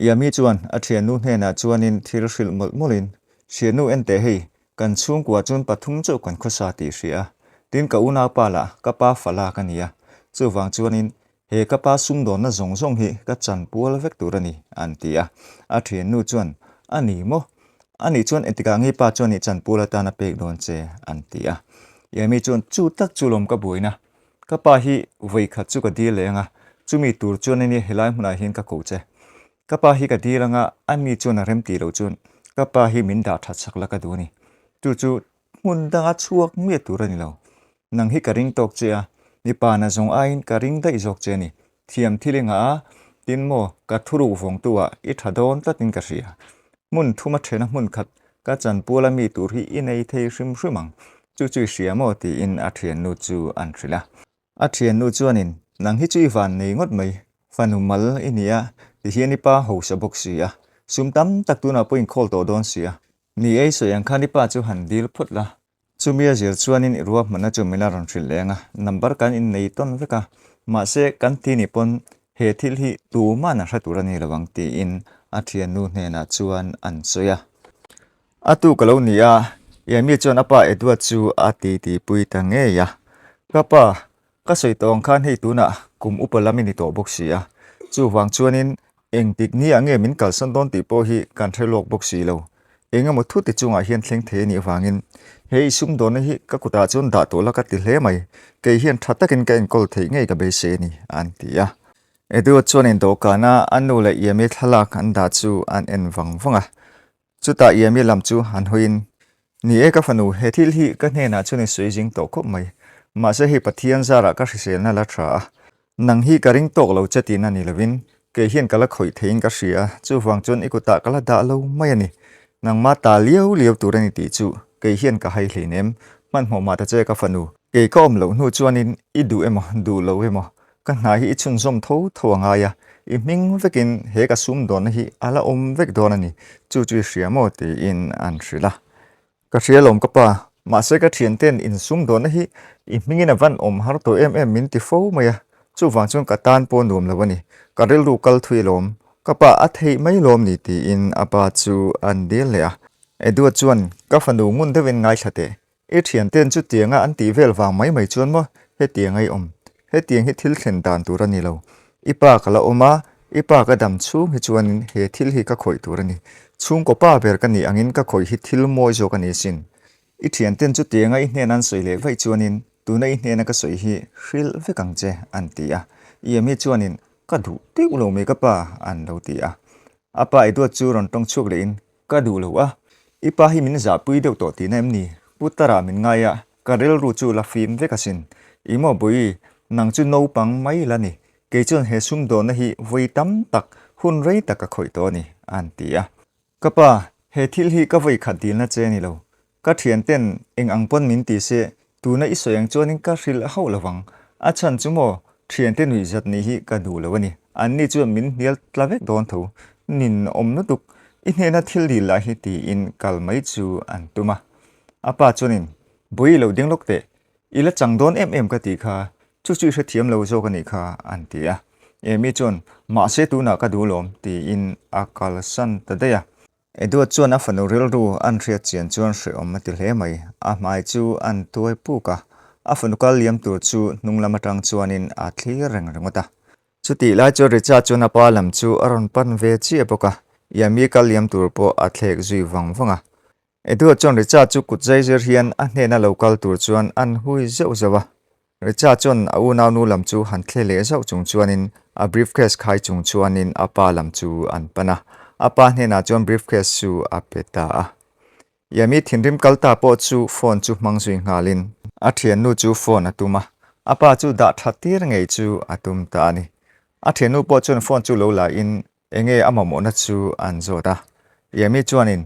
Yami chuan a thiannu hnenah chuanin thil hrilh mawlh mawlhin, Thiannu en teh hei, kan chhungkua chuan pathum chauh kan khawsa tih hria a, tin ka unaupa lah ka pa fala ka ni a, chuvang chuanin he ka pa sumdawnna zawng zawng hi ka chanpual vek tur a ni, an ti a. A thiannu chuan, A ni maw? A nih chuan engtikah nge pa chuan i chanpual atan a pek dawn che? an ti a. Yami chuan, Chu tak chu lawm ka buaina, Ka pa hi vawi khat chu ka dil leh anga, chumi tur chuan ania helai hmunah hian ka ko che. Ka pa hi ka dil anga, a mi chuan a rem tih loh chuan ka pa hi min dah that sak la ka duh a ni. Chu chu hmun danga chhuak miah tur a ni lo. Nang hi ka ring tawk che a, mipa na zawng aiin ka ring daih zawk che a ni. Thiam thil i ngah a, tin maw ka thuruk vawngtu ah i tha dawn tlatin ka hria. Hmun thuma thena hmun khat ka chanpuala mi tur hi i nei thei hrim hrim ang, chu chu i hria maw tiin a thiannu chu an hrilh a. A thiannu chuanin, Nang hi chu i van nei ngawt mai, fanu mal i ni a, tihian i pa hausa bawk si a, sum tam tak tunah pawh inkhawl tawh dawn si a, ni ei sawi ang khan i pa chu han dil phawt la, Chumi a zir chuanin i ruahmanna chu min a rawn hrilh leng a, number kan innei tawn vek a, mahse kan ti ni pawn he thil hi tuman a hre tur a ni lo ang tiin a thiannu hnenah chuan an sawi a. A tu ka lo ni a, Yami chuan a pa Edward chu a titi pui ta ngei a, Ka pa, Ka sawi tawh ang khan hei tunah kum upa lam i ni tawh bawk si a, chuvang chuanin engtik ni ah nge min kalsan dawn tih pawh hi kan hre lawk bawk si lo. Eng emaw thu ti chungah hian thleng thei a nih avangin he i sumdawnna hi ka kutah chuan dah tawh la ka ti hle mai, kei hian tha takin ka enkawl theih ngei ka beisei a ni, an ti a. Edward chuanin dawhkana a nu leh Yemi thlalak an dah chu an en vang vang a, Chutah Yemi lam chu han hawiin, Ni e ka fanu, he thil hi ka hnenah chuan i sawi zing tawh khawp mai. Mahse hei Pathian zarah ka hriselna la tha a, nang hi ka ring tawk lo che tihna ni lovin kei hian ka la khawih theiin ka hria a, chuvang chuan i kutah ka la dah lo mai a ni. Nangmah ta liau liau tur a ni tih chu kei hian ka hai hleinem, hmanhmawh mah ta che ka fanu. Kei ka awm loh hnu chuanin i duh emaw duh lo emaw Ka hna hi i chhunzawm tho tho a ngai a, i hming vekin he ka sumdawnna hi a la awm vek dawn a ni, chu chu i hria maw tiin an hrilh a. Ka hria lawm ka pa, mahse ka thianten in sumdawnna hi i hmingin a van awm har tawh em em min ti fo mai a, chuvang chuan ka tan pawh nuam lo a ni, ka rilru kal thui lawm, ka pa a theih mai lawm ni tiin a pa chu an dil leh a. Edward chuan ka fanu ngun deuhin ngaithla teh, I thianten chutianga an tih vel vang mai mai chuan maw hetiang a i awm? Hetiang hi thil thlen dan tur a ni lo. I pa ka la awm a, i pa ka dam chhung hi chuanin he thil hi ka khawih tur a ni. Chhungkaw pa ber ka nih angin ka khawih hi thil mawi zawk a ni asin. I thianten chutianga i hnen an sawi leh vaih chuanin tuna i hnena ka sawi hi hrilh vek ang che an ti a. I emi chuanin ka duh deuh lo mai ka pa an lo ti a. A pa i duat chu rawn tawng chhuak lehin Ka duh lo a, i pa hi min zahpui deuh tawh tihna em ni? Pu Tara min ngai a, ka rilru chu la fim vek asin. I maw Bawi, nang chu naupang mai la ni. Kei chuan he sumdawnna hi vawi tam tak, hun rei tak ka khawih tawh a ni, a'n ti a. Ka pa, he thil hi ka vawi khat dilna che a ni lo. Ka thianten eng ang pawn min ti se, tuna i sawi ang chuanin ka hrilh hauh lo vang. A chhan chu maw, thiante nuih zat nih hi ka duh lo a ni. Anni chuan min hnial tla vek dawn tho. Nin awm lutuk, i hnena thil dil lah hi tiin kal mai chu an tum a. A pa chuanin, Bawi lo ding lawk teh, i la chang dawn em em ka tih kha, chu chu i hrethiam lo zawk a nih kha, an ti a. Amy chuan, Mahse tunah ka duh lawm, tiin a kalsan ta daih a. Edward chuan a fanu rilru an hriat chian chuan hrehawm a ti hle mai. A hmai chu an tuai puk a, a fanu kal liam tur chu hnung lam atang chuanin a thlir reng ringawt a. Chutih lai chuan Richard chuan a pa lam chu a rawn pan ve chiah bawk a, Yami kal liam tur pawh a thlek zui vang vang a. Edward chuan Richard chu kut zai zir hian a hnena lo kal tur chuan an hui zeuh zeuh a. Richa chuan a unaunu lam chu han thle leh zauh chung chuanin a briefcase khai chung chuanin a pa lam chu an pan a, a pa hnenah chuan briefcase chu a pe ta a. Yami thinrim kal ta pawh chu phone chu hmang zui nghalin a thiannu chu phone a tum a, a pa chu dah that tir ngei chu a tum ta a ni. A thiannu pawh chuan phone chu lo la in enge a mamawhna chu an zawt a. Yami chuanin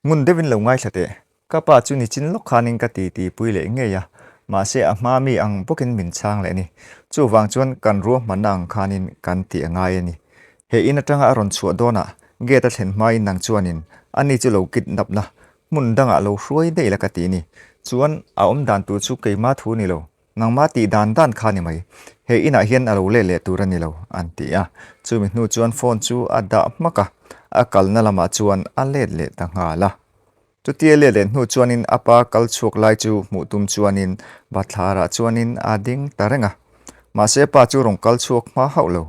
Ngun deuhin lo ngaithla teh. Ka pa chu nichin lawk khanin ka ti ti pui leh ngei a, mahse a hma mi ang bawkin min chhang leh a ni. Chuvang chuan kan ruahmanna ang khanin kan tih a ngai a ni. He in atanga a rawn chhuah dawnah gate a thlen hmain nang chuanin ani chu lo kidnap la, hmun dangah lo hruai daih la ka ti a ni. Chuan a awm dan tur chu keima thu ni lo. Nangmah tih dan dan kha ni mai. He inah hian a lo let leh tur a ni lo, an ti a. Chumi hnu chuan phone chu a dah hmak a, a kalna lamah chuan a let leh ta nghal a. Chutia let leh hnu chuanin a pa kal chhuak lai chu hmuh tum chuanin bathlarah chuanin a ding ta reng a. Mahse pa chu rawn kal chhuak hma hauh lo.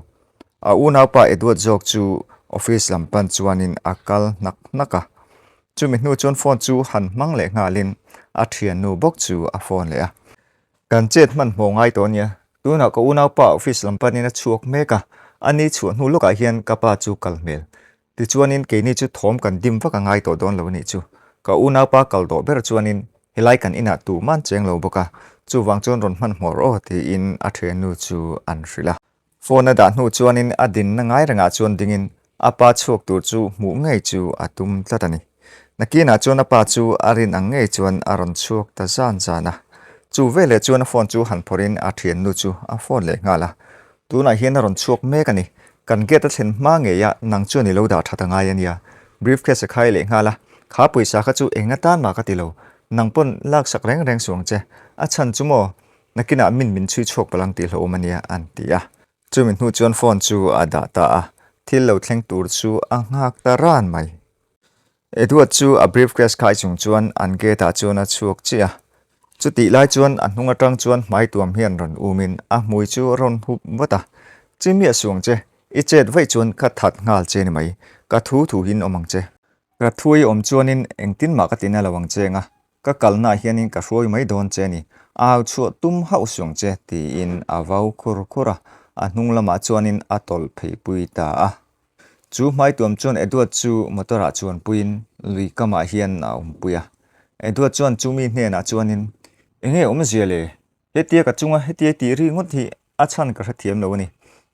A unaupa Edward zawk chu office lam pan chuanin a kal hnak hnak a. Chumi hnu chuan phone chu han hmang leh nghalin a thiannu bawk chu a phone leh a. Kan chet hmanhmawh ngai tawh ania, tunah ka unaupa office lam panin a chhuak mek a, ani chhuah hnu lawkah hian ka pa chu kal hmel. Tichuanin keini chu thawm kan dim vak a ngai tawh dawn lo a nih chu. Ka unaupa kal dawh ber chuanin helai kan inah tuhman cheng lo bawk a, chuvang chuan rawn hmanhmawh rawh aw tiin a thiannu chu an hrilh a. Phone a dah hnu chuanin a dinna ngai rengah chuan dingin a pa chhuak tur chu hmuh ngei chu a tum tlat a ni. Nakinah chuan a pa chu a rin ang ngei chuan a rawn chhuak ta zan zan a. Chu veleh chuan a phone chu han phawrhin a thiannu chu a phone leh nghal a. Tunah hian a rawn chhuak mek a ni. Kan gate a thlen hma ngei a, nang chuan i lo dah that a ngai a nia. Briefcase a khai leh nghal a, kha pawisa kha chu eng atan mah ka ti lo. Nang pawn laksak reng reng suh ang che. A chhan chu maw? Nakinah min min chhui chhuak palh ang tih hlauhawm a nia an ti a. Chumi hnu chuan phone chu a dah ta a, thil lo thleng tur chu a nghak ta ran mai. Edward chu a briefcase khai chung chuan an gate ah chuan a chhuak chiah a. Chutih lai chuan a hnung atang chuan hmai tuam hian rawn umin a hmui chu a rawn hup vat a, Chi miah suang che, i chet vaih chuan ka that nghal che ni mai, ka thu thu hin awm ang che. Ka thu i awm chuanin engtin mah ka tina lo ang che nga, Ka kalnaah hianin ka hruai mai dawn che a ni, a au chhuah tum hauh suang che, tiin a vau khur khur a, a hnung lamah chuanin a tawlh pheipui ta a. Chu hmaituam chuan Edward chu motor-ah chuanpuiin lui kamah hian a awmpui a. Edward chuan chu mi hnenah chuanin, Enge awmzia le? Hetia ka chunga hetia tih ri ngawt hi a chhan ka hrethiam lo a ni.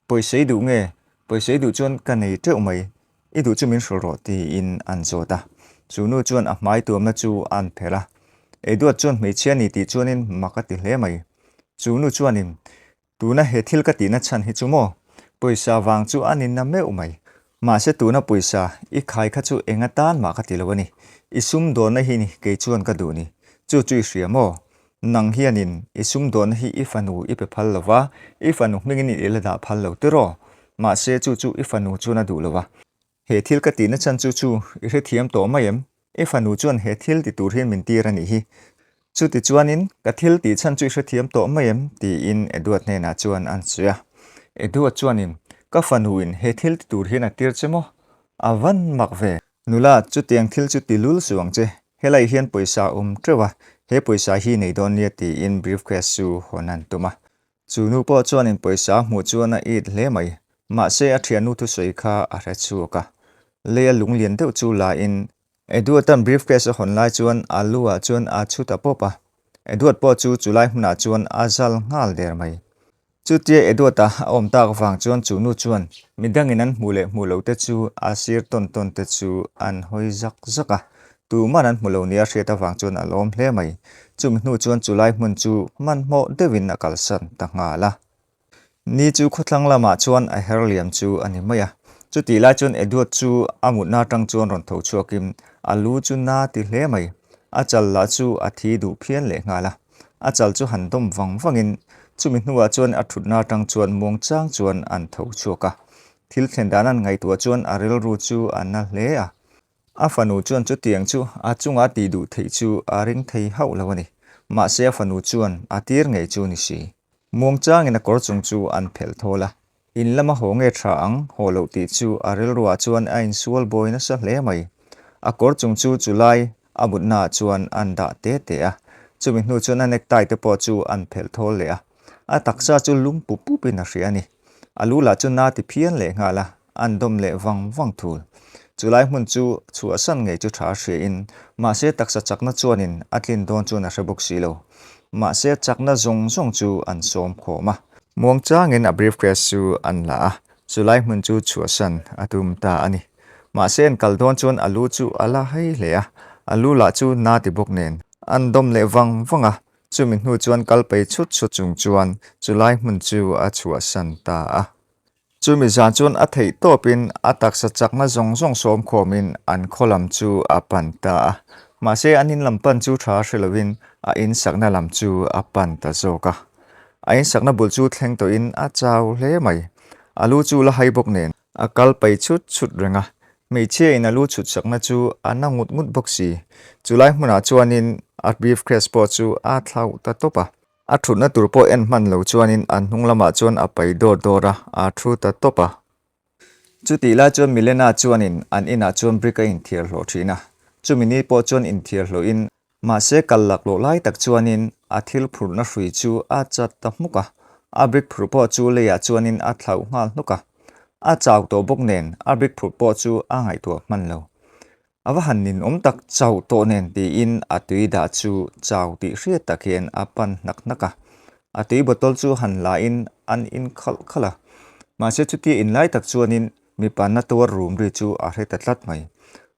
Pawisa i duh nge? Pawisa i duh chuan ka nei teuh mai. I duh chu min hrilh rawh tiin an zawt a. Chu nu chuan a hmai tuamna chu a an phelh a. Eduard chuan hmeichhia ni tih chuanin mak a ti hle mai. Chu nu chuanin, Tuna he thil ka tihna chhan hi chu maw? Pawisa vang chu a ninna meuh mai. Mahse tuna pawisa i khai kha chu eng atan mah ka ti lo a ni. I sumdawnna hi ni kei chuan ka duh ni. Chu chu i hria maw? Nang hianin i sumdawnna hi i fanu i pe phal lo va, i fanu hmingin i la dah phal lo tiraw? Mahse chu chu i fanu chuan a duh lo va. He thil ka tihna chhan chu chu i hrethiam tawh mai em? I fanu chuan he thil ti tur hian min tir a nih hi. Chuti chuanin ka thil tih chhan chu i hrethiam tawh mai em? tiin Edward hnenah chuan an sawi a. Edward chuanin, Ka fanuin he thil ti tur hian a tir che maw? A van mak ve. Nula, chutiang thil chu ti lul suh ang che. Helai hian pawisa a awm teuh a, he pawisa hi nei dawn nia tiin briefcase chu hawn an tum a. Chu nu pawh chuanin pawisa a hmuh chuan a it hle mai. Mahse a thiannu thusawi kha a hre chhuak a. Leia lunglian deuh chu la in Edward-a'n briefcase a hawn lai chuan a lu ah chuan a chhu ta pawp a. Edward pawh chu chulai hmunah chuan a zal nghal der mai. Chutia Edward-a a awm tak vang chuan chu nu chuan midangin an hmuh leh hmuh loh te chu a sir tawn tawn te chu an hawi zak zak a. Tuman an hmu lo nia hriat avang chuan a lawm hle mai. Chumi hnu chuan chulai hmun chu hmanhmawh deuhin a kalsan ta nghal a. Ni chu khawthlang lamah chuan a her liam chu a ni mai a. Chutih lai chuan Edward chu a mutna atang chuan rawn tho chhuakin a lu chu na ti hle mai. A chal lah chu a thi duh phian leh nghal a. A chal chu han dawm vang vangin chumi hnuah chuan a thutna atang chuan muangchang chuan an tho chhuak a. Thil thlen dan an ngaihtuah chuan a rilru chu a na hle a. A fanu chuan chutiang chu a chunga tih duh theih chu a ring thei hauh lo a ni. Mahse a fanu chuan a tir ngei chu ni si. Muangchangin a kawr chung chu an phelh thawl a. In lama haw nge tha ang, haw loh tih chu a rilruah chuan a insual bawi nasa hle mai. A kawr chung chu chulai a mutnaah chuan an dah te te a. Chumi hnu chuan a necktie te pawh chu an phelh thawl leh a. A taksa chu lum pup pupin a hria a ni. A lu lah chu na ti phian leh nghal a. An dawm leh vang vang thul. Chulai hmun chu chhuahsan ngei chu tha hriain, mahse taksa chakna chuanin a tlin dawn chuan a hre bawk si lo. Mahse chakna zawng zawng chu an sawm khawm a. Muangchangin a briefcase chu an la a, chulai hmun chu chhuahsan a tum ta a ni. Mahse an kal dawn chuan a lu chu a la hei hle a, a lu lah chu na ti bawk nen an dawm leh vang vang a, chumi hnu chuan kal pei chhut chhut chung chuan chulai hmun chu a chhuahsan ta a. Chumi zan chuan a theih tawpin a taksa chakna zawng zawng sawm khawmin an khaw lam chu a pan ta a. Mahse an in lam pan chu tha hre lovin a in sakna lam chu a pan ta zawk a. A insakna bul chu thleng tawhin a chau hle mai. A lu chu la hai bawk nen. A kal pai chut chut reng a. Hmeichhia in a lu chhut sakna chu a na ngut ngut bawk si. Chulai hmunah chuanin a briefcase pawh chu a thlauh ta tawp a. A thutna tur pawh en hman lo chuanin an hnung lamah chuan a pai dawr dawr a, a thu ta tawp a. Chutih lai chuan Milena chuanin an inah chuan brick a inthiar hlawh thin a, chumi ni pawh chuan inthiar hlawhin mahse kal laklawh lai tak chuanin a thil phurhna hrui chu a chat ta hmuk a, a brick phurh pawh chu leiah chuanin a thlauh nghal hnuk a. A chau tawh bawk nen a brick phurh pawh chu a ngaihtuah hman lo. A va han ninawm tak chauh tawh nen tiin a tui dah chu chau tih hriat tak hian a pan hnak hnak a. A tui bottle chu han la in an in khalh khalh a. Mahse chutia in lai tak chuanin mipa na tuar rum ri chu a hre ta tlat mai.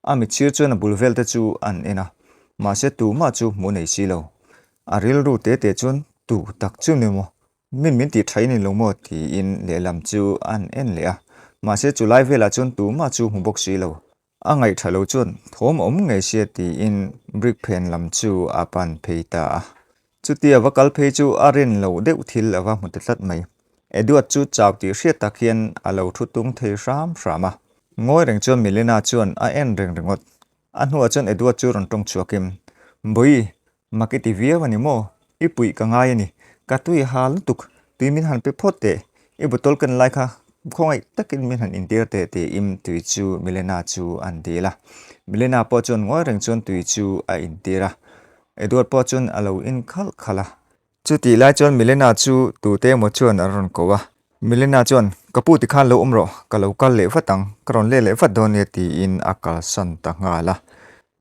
A mitsir chuan a bul vel te chu an en a, mahse tumah chu hmuh nei si lo. A rilru te te chuan tu tak chu ni maw? Min min tih thain in lo maw? tiin lehlam chu an en leh a. Mahse chu lai velah chuan tumah chu hmu bawk si lo. A ngaihṭha lo chuan thawm awm ngei sia tiin brick phen lam chu a pan phei ta a. Chutia va kal phei chu a rin loh deuh thil a va hmu ta tlat mai. Edward chu chau tih hriat tak hian a lo thu tung thei hram hram a. Ngawi reng chuan Milena chuan a en reng ringawt. A hnuah chuan Edward chu rawn tawng chhuakin, Bawi, Mak i ti viau a ni maw? I puih ka ngai a ni. Ka tui ha lutuk, tui min han pe phawt teh. I bottle ken lai kha khawngaih takin min han intir teh tiin tui chu Milena chu an dil a. Milena pawh chuan ngawi reng chuan tui chu a intir a. Edward pawh chuan a lo in khalh khalh a. Chutih lai chuan Milena chu tute emaw chuan an rawn ko a. Milena chuan, Ka pu tikhan lo awm rawh, ka lo kal leh vat ang, ka rawn let leh vat dawn nia tiin a kalsan ta nghal a.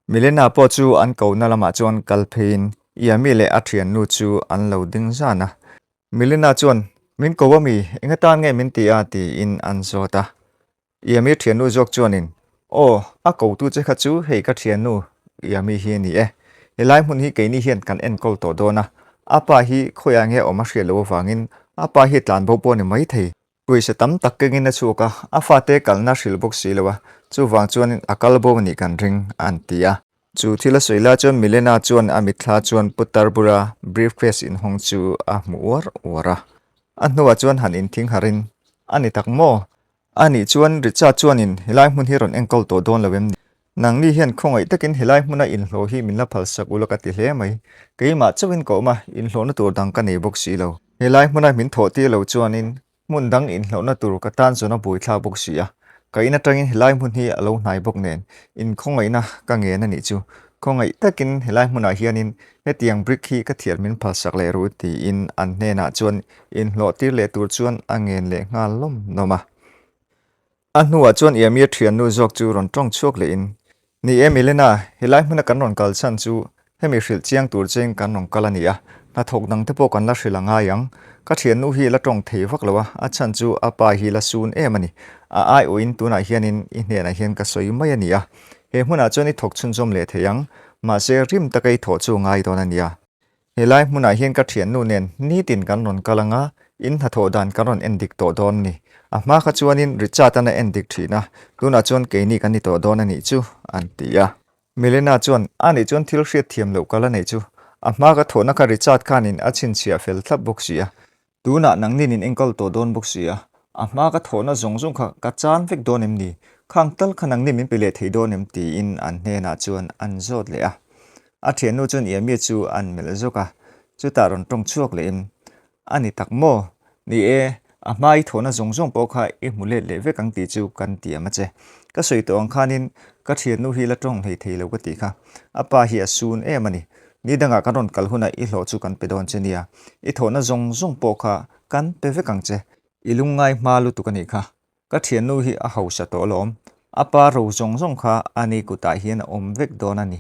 Milena pawh chu an kohna lamah chuan kal pheiin Yami leh a thiannu chu an lo ding zan a. Milena chuan, Min ko ami, eng atan nge min ti a? tiin an zawt a. Yami thiannu zawk chuanin, Aw, a kotu che kha chu hei ka thiannu Yami hi a ni e. Helai hmun hi keini hian kan enkawl tawh dawn a, a pa hi khawiah nge awm a hriat loh avangin a pa hi tlanbo pawh a ni maithei. Pawisa tam tak kengin a chhuak a, a fate kalna hrilh bawk si lo a, chuvang chuan a kal bo anih kan ring, an ti a. Chu thil a sawi lai chuan Milena chuan a mitthla chuan Putar bula briefcase inhawng chu a hmu uar uar a. A hnuah chuan han inthing harin, A ni tak maw? A nih chuan Richard chuanin helai hmun hi rawn enkawl tawh dawn lo em ni? Nangni hian khawngaih takin helai hmuna inhlawh hi min la phalsak ula ka ti hle mai. Keimah chauhin ka awm a, inhlawhna tur dang ka nei bawk si lo. Helai hmuna min thawh tir lo chuanin hmun dang inhlawhna tur ka tan zawn a buaithlak bawk si a. Ka in atangin helai hmun hi a lo hnai bawk nen inkhawngaihna ka ngen a nih chu. Khawngaih takin helai hmunah hianin hetiang brick hi ka thial min phalsak leh ru tiin an hnenah chuan inhlawh tir leh tur chuan a ngen leh nghal lawm lawm a. A hnuah chuan Iamir thiannu zawk chu rawn tawng chhuak lehin, Ni e Milena, helai hmuna kan rawn kal chhan chu hemi hrilh chiang tur chein kan rawn kal a ni a, hnathawk dang te pawh kan la hrilh a ngai ang. Ka thiannu hi la tawng thei vak lo a, a chhan chu a pa hi la sun em a ni. A aiawhin tunah hianin i hnenah hian ka sawi mai a ni a, he hmunah chuan i thawk chhunzawm leh thei ang, mahse rim taka i thawh chu a ngai dawn a nia. Helai hmunah hian ka thiannu nen nitin kan rawn kal anga, in hnathawh dan kan rawn en dik tawh dawn a ni. A hma kha chuanin Richard-an a en dik thin a, tunah chuan keini kan ni tawh dawn a nih chu, an ti a. Milena chuan, A nih chuan thil hriat thiam loh kal a neih chu. A hma ka thawhna kha Richard khanin a chhinchhiah fel thlap bawk si a. Tunah nangnin in enkawl tawh dawn bawk si a, a hma ka thawhna zawng zawng kha ka chan vek dawn em ni? Khang tal kha nangni min pe leh thei dawn em? tiin an hnenah chuan an zawt leh a. A thiannu chuan Iamia chu an melh zawk a, chutah rawn tawng chhuak lehin, A ni tak maw? Ni e, a hma i thawhna zawng zawng pawh kha i hmu let leh vek ang tih chu kan tiam a che. Ka sawi tawh ang khanin ka thiannu hi la tawng hlei thei lo ka tih kha. A pa hi a sun em a ni. Ni dangah kan rawn kal hunah i hlawh chu kan pe dawn che nia. I thawhna zawng zawng pawh kha kan pe vek ang che. I lungngai hma lutuk a nih kha. Ka thiannu hi a hausa tawh alawm. A pa ro zawng zawng kha a ni kutah hian a awm vek dawn a ni.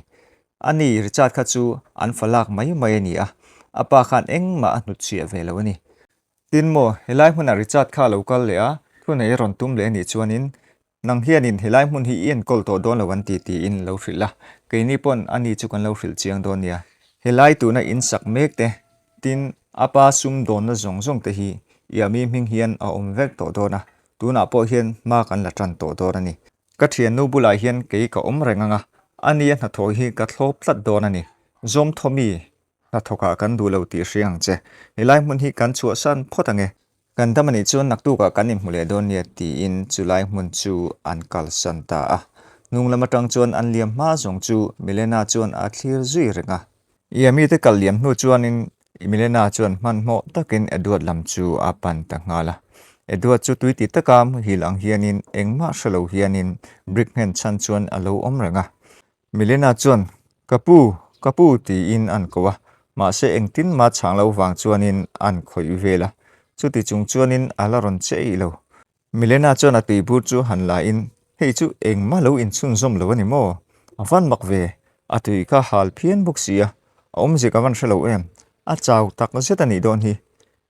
A ni Richard kha chu an fa lak mai mai a ni a, a pa khan engmah a hnutchhiah ve lo a ni. Tin maw, helai hmunah Richard kha a lo kal leh a, thunei a rawn tum leh a nih chuanin Nang hianin helai hmun hi i enkawl tawh dawn lo an ti tiin lo hrilh a, keini pawn ani chu kan lo hrilh chiang dawn nia. Helai tuna in sak mek te, tin a pa sum dawnna zawng zawng te hi Iami hming hian a awm vek tawh dawn a, tunah pawh hian hma kan la tan tawh dawn a ni. Ka thiannu bulah hian kei ka awm reng ang a, ani a hnathawh hi ka thlawp tlat dawn a ni. Zawmthawmi. Hnathawkah kan duh lo tih hria ang che. Helai hmun hi kan chhuahsan phawt ang e. Kan dam a nih chuan naktukah kan inhmu leh dawn nia tiin chulai hmun chu an kalsan ta a. Hnung lam atang chuan an liam hma zawng chu Milena chuan a thlir zui reng a. Ia mite kal liam hnu chuanin Milena chuan hmanhmawh takin Edward lam chu a pan ta nghal a. Edward chu tui ti taka muhil ang hianin engmah hre lo hianin brick nghen chhan chuan a lo awm reng a. Milena chuan, Ka pu, ka pu tiin an ko a, mahse engtin mah chhang lo vang chuanin an khawih vel a, chuti chung chuanin a la rawn che eih lo. Milena chuan a tuibur chu han la in, Hei chu engmah lo inchhunzawm lo a ni maw? A van mak ve, a tui kha hal phian bawk si a, a awmzia ka van hre lo em, a chau tak zet a nih dawn hi.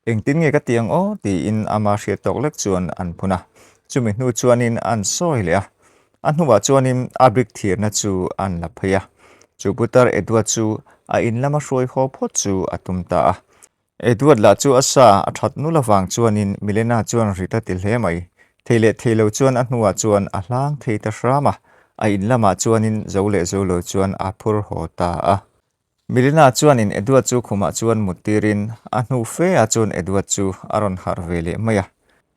Engtin nge ka ti ang aw? tiin ama hriat tawk lek chuan an phun a. Chumi hnu chuanin an sawi leh a. A hnuah chuanin a brick thirna chu an la phei a. Chu putar Edward chu a in lama hruai haw phawt chu a tum ta a. Edward lah chu a sa a that nul avang chuanin Milena chuan rit a ti hle mai. Thei leh thei lo chuan a hnuah chuan a hlang thei ta hram a. A in lamah chuanin zo leh zo lo chuan a phur haw ta a. Milena chuanin Edward chu khumah chuan mut tirin a hnu fe ah chuan Edward chu a rawn harh ve leh mai a.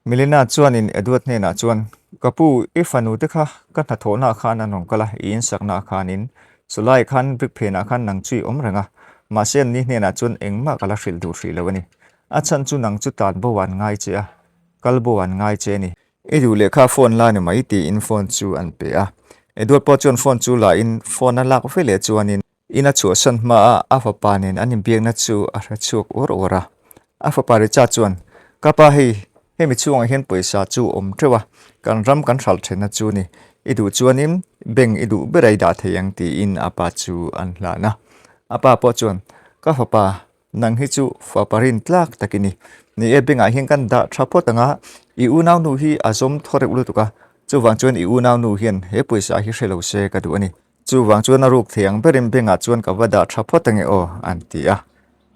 Milena chuanin Edward hnenah chuan, Ka pu, i fanu te kha ka hnathawhnaah khan an rawn kal a, i insaknaah khanin chulaiah khan brick phenah khan nang chu i awm reng a, mahse anni hnenah chuan engmah ka la hrilh duh hrih lo a ni. A chhan chu nang chu tlan bo an ngai che a, kal bo an ngai che a ni. I duh leh kha phone la ni mai tiin phone chu an pe a. Edward pawh chuan phone chu la in phone a lak ve leh chuanin In a chhuahsan hmaa a fapa nen an inbiakna chu a hre chhuak uar uar a. A fapa Richard chuan, Ka pa hei, hemi chhungah hian pawisa chu awm teuh a, kan ram kan hralh thenna chu ni. I duh chuanin bank i duh ber a i dah thei ang tiin a pa chu an hlan a. A pa pawh chuan, Ka fapa, nang hi chu fapa rin tlak tak i ni. Ni e, bank ah hian kan dah tha phawt ang a, i unaunu hi a zawm thaw reuh lutuk a, chuvang chuan i unaunu hian he pawisa hi hre lo se ka duh a ni. Chuvang chuan a ruk thei ang berin bengah chuan ka va dah tha phawt ange aw, an ti a.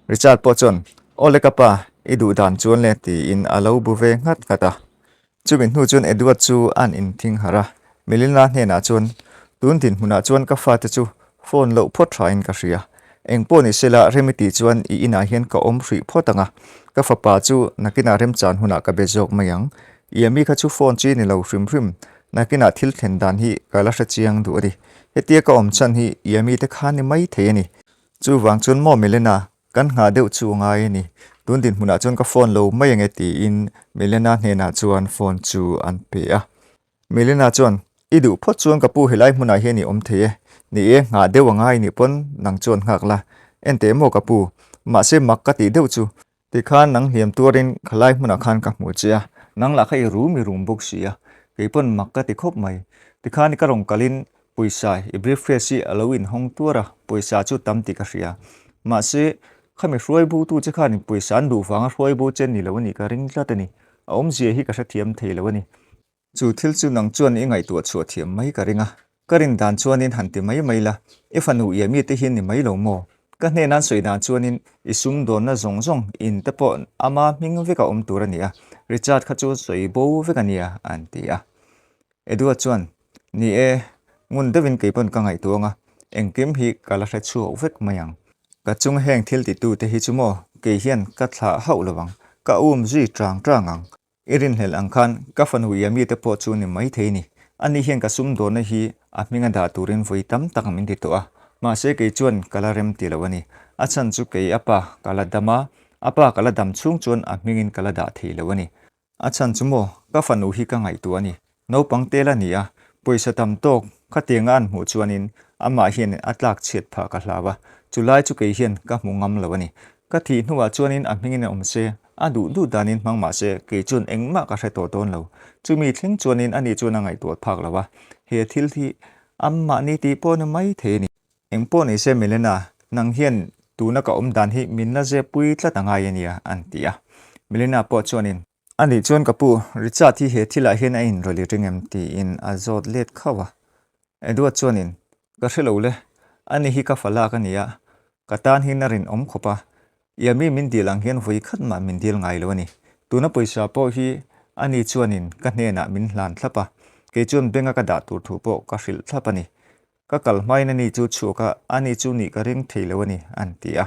Richard pawh chuan, Aw le ka pa, i duh dan chuan le, tiin a lo bu ve nghat nghat a. Chumi hnu chuan Edward chu an inthing harh a, Melinda hnenah chuan, Tun dinhmunah chuan ka fate chu phone loh phawt thain ka hria. Engpawh ni sela rem i tih chuan i inah hian ka awm hrih phawt ang a, ka fapa chu nakinah remchan hunah ka be zawk mai ang. Iami kha chu phone chi ni lo hrim hrim, Nakinah thil thlen dan hi ka la hre chiang duh a ni. Hetia ka awm chhan hi Yami te kha ni mai thei a ni. Chuvang chuan maw Milena, kan nghah deuh chu a ngai a ni. Tun dinhmunah chuan ka phone lo mai ange tiin Milena hnenah chuan phone chu an pe a. Milena chuan, I duh phawt chuan ka pu helai hmunah hian i awm thei e. Ni e, nghah deuh a ngai nih pawn nang chuan nghak la. Enteh maw ka pu, mahse mak ka tih deuh chu. Tikhan nang hliam tuarin khalai hmunah khan ka hmuh che a, nang lah kha i rum i rum bawk si a, kei pawn mak ka ti khawp mai. Tikhan i ka rawn kalin pawisa i briefcase hi a lo inhawng tuar a, pawisa chu tam tih ka hria. Mahse, khami hruai bo tu che khanin pawisa an duh vanga hruai bo che ni lo a nih ka ring tlat a ni. A awmzia hi ka hrethiam thei lo a ni. Chu thil chu nang chuan i ngaihtuah chhuah thiam mai ka ring a, ka rin dan chuanin han ti mai mai la, i fanu ia mite hi ni mai lo maw? Ka hnen an sawi dan chuanin i sumdawnna zawng zawng in te pawh ama hming vek a awm tur a ni a, Richard kha chu sawi bo vek a nia, an ti a. Edward chuan, Ni e, ngun deuhin kei pawn ka ngaihtuah ang a, engkim hi ka la hre chhuak vek mai ang. Ka chung heng thil titute hi chu maw kei hian ka thlah hauh lo ang, ka um zui tang tang ang. I rinhlelh ang khan ka fanu ia mite pawh chu ni mai thei ni. Ani hian ka sumdawnna hi a hminga dah turin vawi tam tak min ti tawh a, mahse kei chuan ka la rem ti lo a ni. A chhan chu kei a pa ka la dam a, a pa ka la dam chhung chuan a hmingin ka la dah thei lo a ni. A chhan chu maw, ka fanu hi ka ngaihtuah a ni. Naupang tel a ni a, pawisa tam tawk khatianga an hmuh chuanin amah hian a tlak chhiat phah ka hlau a, chulai chu kei hian ka hmu ngam lo a ni. Ka thih hnuah chuanin a hmingin a awm se, a duh duh danin hmang mah se kei chuan engmah ka hre tawh dawn lo. Chumi thleng chuanin ani chuan a ngaihtuah phak lo a, he thil hi amahni tih pawh ni mai thei a ni. Engpawh ni se Milena, nang hian tuna ka awm dan hi min la zep pui tlat a ngai a nia, an ti a. Milena pawh chuanin. A nih chuan ka pu, Richard hi he thilah hian a inrawlh i ring em? tiin a zawt let khauh a. Edward chuanin, Ka hre lo le, ani hi ka fa lak a ni a, ka tan hian a rinawm khawp a, ia mi min dil ang hian vawi khat mah min dil ngai lo a ni. Tuna pawisa pawh hi ani chuanin ka hnenah min hlan thlap a, kei chuan bank a ka dah tur thu pawh ka hrilh thlap a ni. Ka kal hmain ani chu chhuak a, ani chu nih ka ring thei lo a ni, an ti a.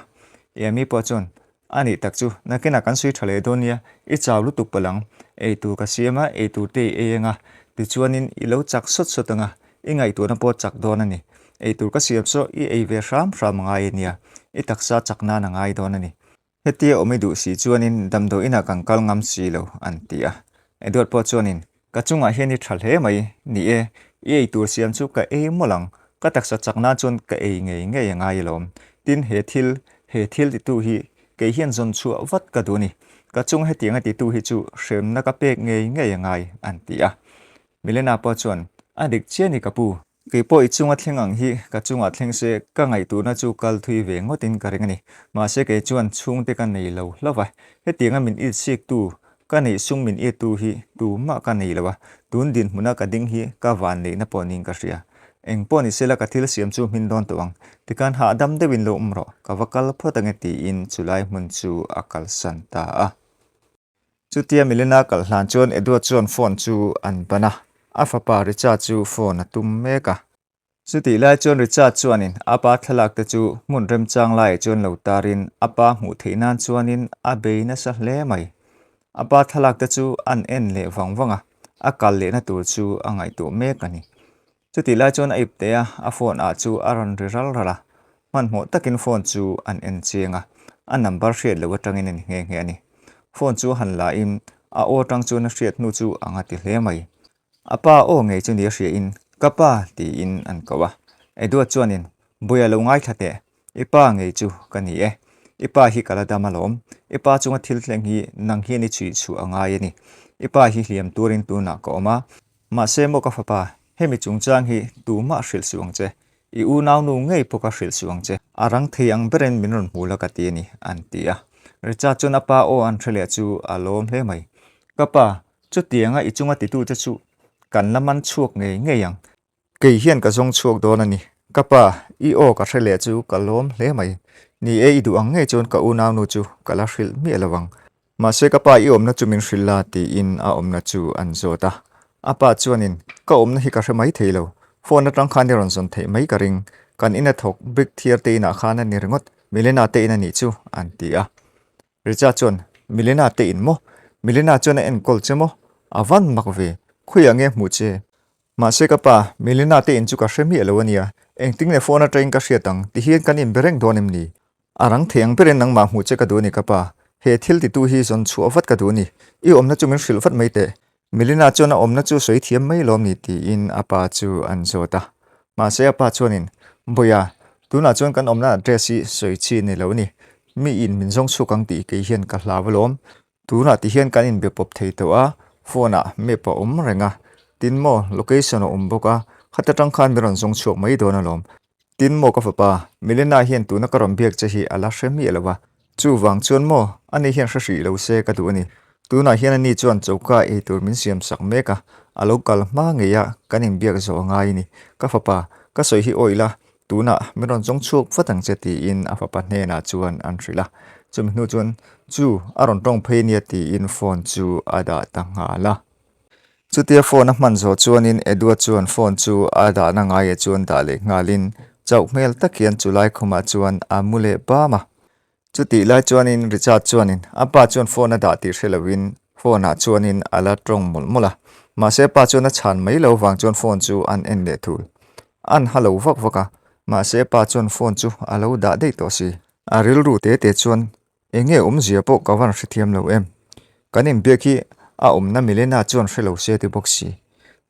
Amy pawh chuan, A nih tak chu, nakinah kan sawi tha leh dawn nia, i chau lutuk palh ang. Eitur ka siam a, eitur te i ei anga, tichuanin i lo chak sawt sawt anga, i ngaihtuahna pawh chak dawn a ni. Eitur ka siam saw i ei ve hram hram a ngai a nia, i taksa chak nan a ngai dawn a ni. Hetia awm i duh si chuanin damdawi inah kan kal ngam si lo, an ti a. Edward pawh chuanin, Ka chungah hian i tha hle mai, ni e, i eitur siam chu ka ei mawlh ang, ka taksa chak nan chuan ka ei ngei ngei a ngai alawm. Tin, he thil, he thil titu hi kei hian zawn chhuah vat ka duh a ni. Ka chung hetianga titu hi chu hremna ka pek ngei ngei a ngai, an ti a. Milena pawh chuan, A dik chiah ni ka pu. Kei pawh i chunga thleng ang hi ka chungah thleng se ka ngaihtuahna chu kal thui ve ngawtin ka ring a ni. Mahse kei chuan chhungte ka nei lo hlauh va, hetianga min itsiktu, ka neih sum min ittu hi tumah ka nei lo a, tun dinhmuna ka ding hi ka vanneihna pawh niin ka hria. Eng pawh ni sela ka thil siam chu hmin dawn tawh ang, tikhan hahdam deuhin lo awm rawh, ka va kal phawt ange tiin chulai hmun chu a kalsan ta a. Chutia Milena kalh hlan chuan Edward chuan phone chu an ban a, a fapa Richard chu phone a tum mek a. Chutih lai chuan Richard chuanin a pa thlalak te chu hmun remchang laiah chuan lo tarin a pa hmuh theih nan chuanin a bei nasa hle mai. A pa thlalak te chu an en leh vang vang a, a kal lehna tur chu a ngaihtuah mek a ni. Chutih lai chuan a ip teh a, a phone ah chu a rawn ri ral ral a. Hmanhmawh takin phone chu an en chiang a, a number hriat loh atangin a ni nghe nghe a ni. Phone chu a han la in a aw atang chuan a hriat hnu chu a nga ti hle mai. A pa aw ngei chu ni a hria in, Ka pa tiin an ko a. Edward chuanin, Buia lo ngaithla teh, i pa ngei chu ka ni e. I pa hi ka la dam alawm, i pa chunga thil thleng hi nang hian i chhuih chhuah a ngai a ni. I pa hi hliam turin tunah ka awm a, Mahse maw ka fapa, hemi chungchang hi tumah hrilh suh ang che. I unaunu ngei pawh ka hrilh suh ang che. A rang thei ang berin min rawn hmu la ka ti a ni, an ti a. Richard chuan a pa aw an hre leh chu a lawm hle mai. Ka pa, chutianga i chunga titute chu kan la man chhuak ngei ngei ang. Kei hian ka zawng chhuak dawn a ni. Ka pa, i aw ka hre leh chu ka lawm hle mai. Ni e, i duh ang ngei chuan ka unaunu chu ka la hrilh miah lo ang. Mahse ka pa i awmna chu min hrilh la tiin a awmna chu an zawt a. A pa chuanin, Ka awmna hi ka hre mai thei lo. Phone atang khan i rawn zawn theih mai ka ring. Kan ina thawk brick thiar te inah khan a ni ringawt, Milena te in a nih chu, an ti a. Richa chuan, Milena te in maw? Milena chuan a enkawl che maw? A van mak ve, khawiah nge hmuh che? Mahse ka pa, Milena te in chu ka hre miah lo a nia, engtin nge phone atangin ka hriat ang, tihian kan inbe reng dawn em ni? A rang thei ang berin nangmah hmuh che ka duh a ni ka pa, he thil titu hi zawn chhuah vat ka duh a ni, i awmna chu min hrilh vat mai teh. Milena chuan a awmna chu sawi thiam mai lawm ni tiin a pa chu an zawt a. Mahse a pa chuanin, Bawiha, tunah chuan kan awmna address hi sawi chi ni lo ni. Mi in min zawng chhuak ang tih kei hian ka hlau alawm. Tunah ti hian kan inbe pawp thei tawh a, phone ah map a awm reng a. Tin maw, location a awm bawk a, khata tang khan min rawn zawng chhuak mai dawn alawm. Tin maw ka fapa, Milena hian tuna ka rawn biak che hi a la hre miah lo a. Chuvang chuan maw, ani hian hre hrih lo se ka duh a ni. Tunah hian ani chuan choka eitur min siam sak mek a, a lo kal hma ngei a, kan inbiak zawh a ngai a ni. Ka fapa, ka sawi hi awih la, tunah min rawn zawng chhuak vat ang che tiin a fapa hnenah chuan an hrilh a. Chumi hnu chuan, Chu, a rawn tawng phei nia tiin phone chu a dah ta nghal a. Chutia phone a hman zawh chuanin Edward chuan phone chu a dahna ngaiah chuan dah leh nghalin chauh hmel tak hian chulai khumah chuan a mu leh bam a. Chutih lai chuanin Richard chuanin a pa chuan phone a dah tih hre loin phone ah chuanin a la tawng mawlh mawlh a. Mahse a pa chuan a chhan mai lo vang chuan phone chu an en leh thul. An ha lo vak vak a, mahse a pa chuan phone chu a lo dah daih tawh si. A rilru te te chuan Eng nge awmzia pawh ka van hrethiam lo em? Kan inbiak hi a awmna Milena chuan hre lo se ti bawk si.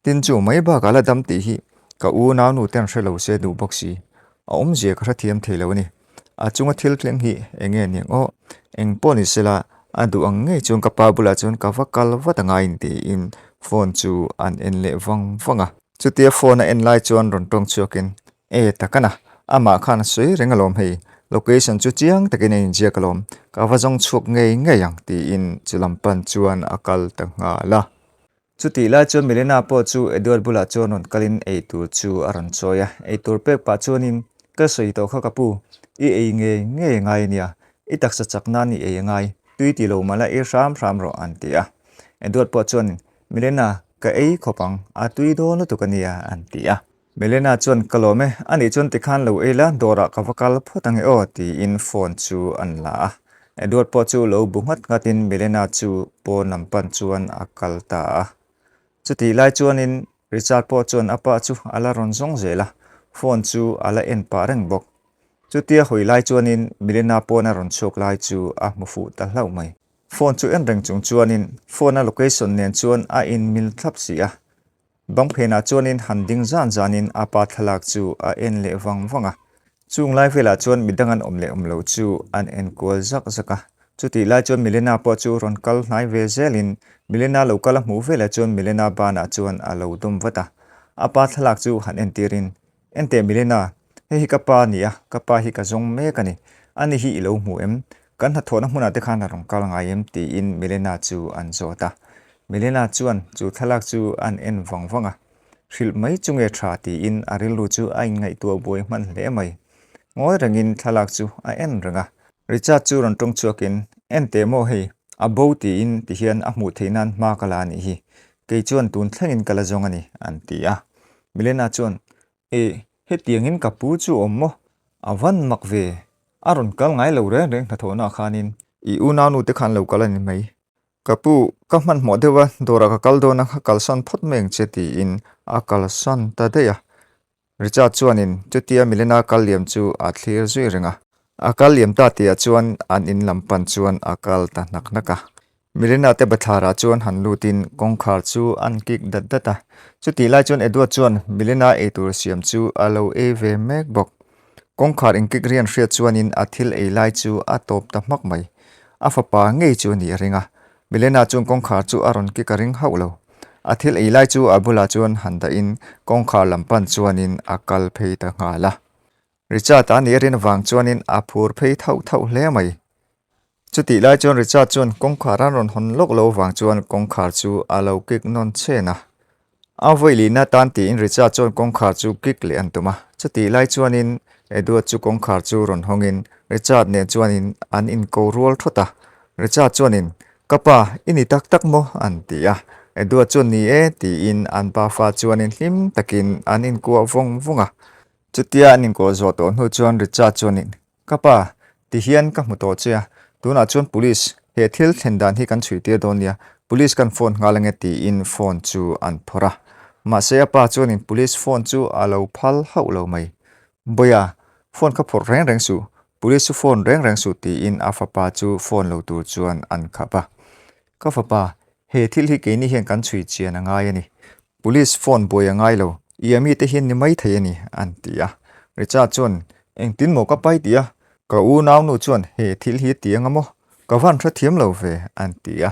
Tin chu mai bakah la dam tih hi ka unaunu ten hre lo se duh bawk si. A awmzia ka hrethiam thei lo a ni. A chunga thil thleng hi eng nge niang aw? Eng pawh ni sela a duh ang ngei chuan ka pa bulah chuan ka va kal vat a ngaiin tiin phone chu an en leh vang vang a. Chutia phone a en lai chuan rawn tawng chhuakin E takana, amah khan a sawi reng alawm hei, location chu chiang takin a inziak alawm, ka va zawng chhuak ngei ngei ang tiin chu lam pan chuan a kal ta nghal a. Chutih lai chuan Milena pawh chu Edward bulah chuan rawn kalin eitur chu a rawn chawi a, eitur pek pah chuanin, Ka sawi tawh kha ka pu, i ei ngei ngei a ngai ania, i taksa chak nan i ei a ngai, tui ti lo mah la ei hram hram rawh an ti a. Edward pawh chuanin, Milena, ka ei khawp ang, a tui dawn lutuk ania an ti a. Milena chuan, Ka lawm e, anih chuan tikhan lo ei la, dawrah ka va kal phawt ange aw, tiin phone chu an la a. Edward pawh chu lo bu nghat nghatin Milena chu pawn lam pan chuan a kal ta a. Chutih lai chuanin Richard pawh chuan a pa chu a la rawn zawng zel a, phone chu a la en pah reng bawk. Chutia hawi lai chuanin Milena pawn a rawn chhuak lai chu a hmu fuh ta hlauh mai. Phone chu en reng chung chuanin phone a location nen chuan a inmil thlap si a. Bang phenah chuanin han ding zan zanin a pa thlalak chu a en leh vang vang a. Chung lai velah chuan midang an awm leh awm lo chu an en kual zak zak a. Chutih lai chuan Milena pawh chu rawn kal hnai ve zelin Milena lo kal a hmuh velah chuan Milena banah chuan a lo dawm vat a. A pa thlalak chu han entirin, Enteh Milena, hei hi ka pa a ni a, ka pa hi ka zawng mek a ni. Ani hi i lo hmu em? Kan hnathawhna hmunah te khan a rawn kal ngai em? tiin Milena chu an zawt a. Milena chuan chu thlalak chu an en vang vang a, hrilh mai chu nge tha tiin a rilru chu a inngaihtuah buai hman hle mai. Ngawi rengin thlalak chu a en reng a. Richard chu rawn tawng chhuakin, En teh maw hei, a bo tiin tihian a hmuh theih nan hma ka la a nih hi. Kei chuan tun thlengin ka la zawng a ni, an ti a. Milena chuan, E, hetiangin ka pu chu awm maw? A van mak ve, a rawn kal ngai lo reng reng hnathawhnaah khanin. I unaunu te khan lo kal a ni mai. Ka pu, ka hmanhmawh deuh a, dawrah ka kal dawn a, ka kalsan phawt mai ang che tiin a kalsan ta daih a. Richard chuanin chutia Milena kal liam chu a thlir zui reng a. A kal liam ta tihah chuan an in lam pan chuan a kal ta hnak hnak a. Milena te bathlarah chuan han lutin kawngkhar chu an kik dat dat a. Chutih lai chuan Edward chuan Milena eitur siam chu a lo ei ve mek bawk. Kawngkhar inkik rian hriat chuanin a thil ei lai chu a tawp ta hmak mai. A fapa ngei chu a nih a ring a. Milena chuan kawngkhar chu a rawn kik a ring hauh lo. A thil ei lai chu a bulah chuan han dahin kawngkhar lam pan chuanin a kal phei ta nghal a. Richard a nih a rin avang chuanin a phur phei thauh thauh hle mai. Chutih lai chuan Richard chuan kawngkhar an rawn hawn lawk lo vang chuan kawngkhar chu a lo kik nawn chhen a. A vawi lihna tan tiin Richard chuan kawngkhar chu kik leh an tum a. Chutih lai chuanin Edward chu kawngkhar chu rawn hawngin Richard nen chuanin an inko rual thawt a. Richard chuanin, Ka pa, i ni tak tak maw? an ti a. Edward chuan ni e tiin an pafa chuanin hlim takin an inkuah vawng vawng a. Chutia an inkuah zawh tawh hnu chuan Richard chuanin, Ka pa, ti hian ka hmu tawh che a, tunah chuan police he thil thlen dan hi kan chhui tir dawn nia, police kan phone nghal ange tiin phone chu an phawrh a. Mahse a pa chuanin police phone chu a lo phal hauh lo mai. Bawia, phone kha phawrh reng reng suh, police chu phone reng reng suh tiin a fapa chu phone lo tur chuan an khap a. Ka fapa, he thil hi keini hian kan chhui chian a ngai a ni. Police phone buai a ngai lo, i a mite hian ni mai thei a ni, an ti a. Richard chuan, Engtin maw ka pai tih a? Ka unaunu chuan he thil hi ti anga maw? Ka van hrethiam lo ve, an ti a.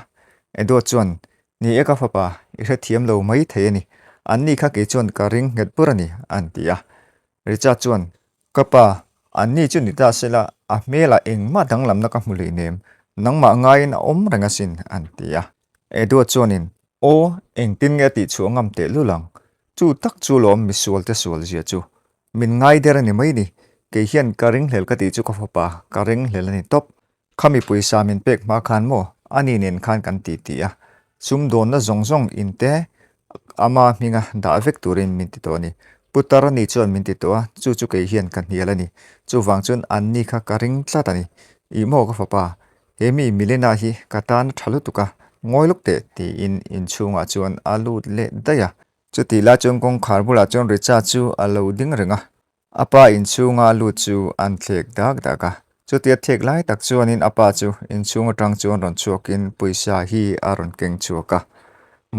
Edward chuan, Ni e ka fapa, i hrethiam lo mai thei a ni. Anni kha kei chuan ka ring nghet bur a ni, an ti a. Richard chuan, Ka pa, anni chu ni ta sela, a hmelah engmah danglamna ka hmu hleinem, nangmah ngaiin a awm reng asin, an ti a. Edward chuanin, Aw, engtin nge a tihchhuah ngam tehlul ang? Chu tak chu lawm misualte sual zia chu. Min ngai der a ni mai ni. Kei hian ka ringhlel ka tih chu ka fapa, ka ringhlel a ni tawp. Khami pawisa min pek hma khan maw ani nen khan kan ti ti a, sumdawnna zawng zawng in te ama hminga dah vek turin min ti tawh a ni. Putar ani chuan min ti tawh a, chu chu kei hian ka hnial a ni. Chuvang chuan anni kha ka ring tlat a ni. Ih maw ka fapa, he mi Milena hi ka tan a tha lutuk a, ngawi lawk teh tiin inchhungah chuan a lut leh daih a. Chutih lai chuan kawngkhar bulah chuan Richa chu a lo ding reng a. A pa inchhunga lut chu an thlek dak dak a, chutia thlek lai tak chuanin a pa chu inchhung atang chuan rawn chhuakin pawisa hi a rawn keng chhuak a.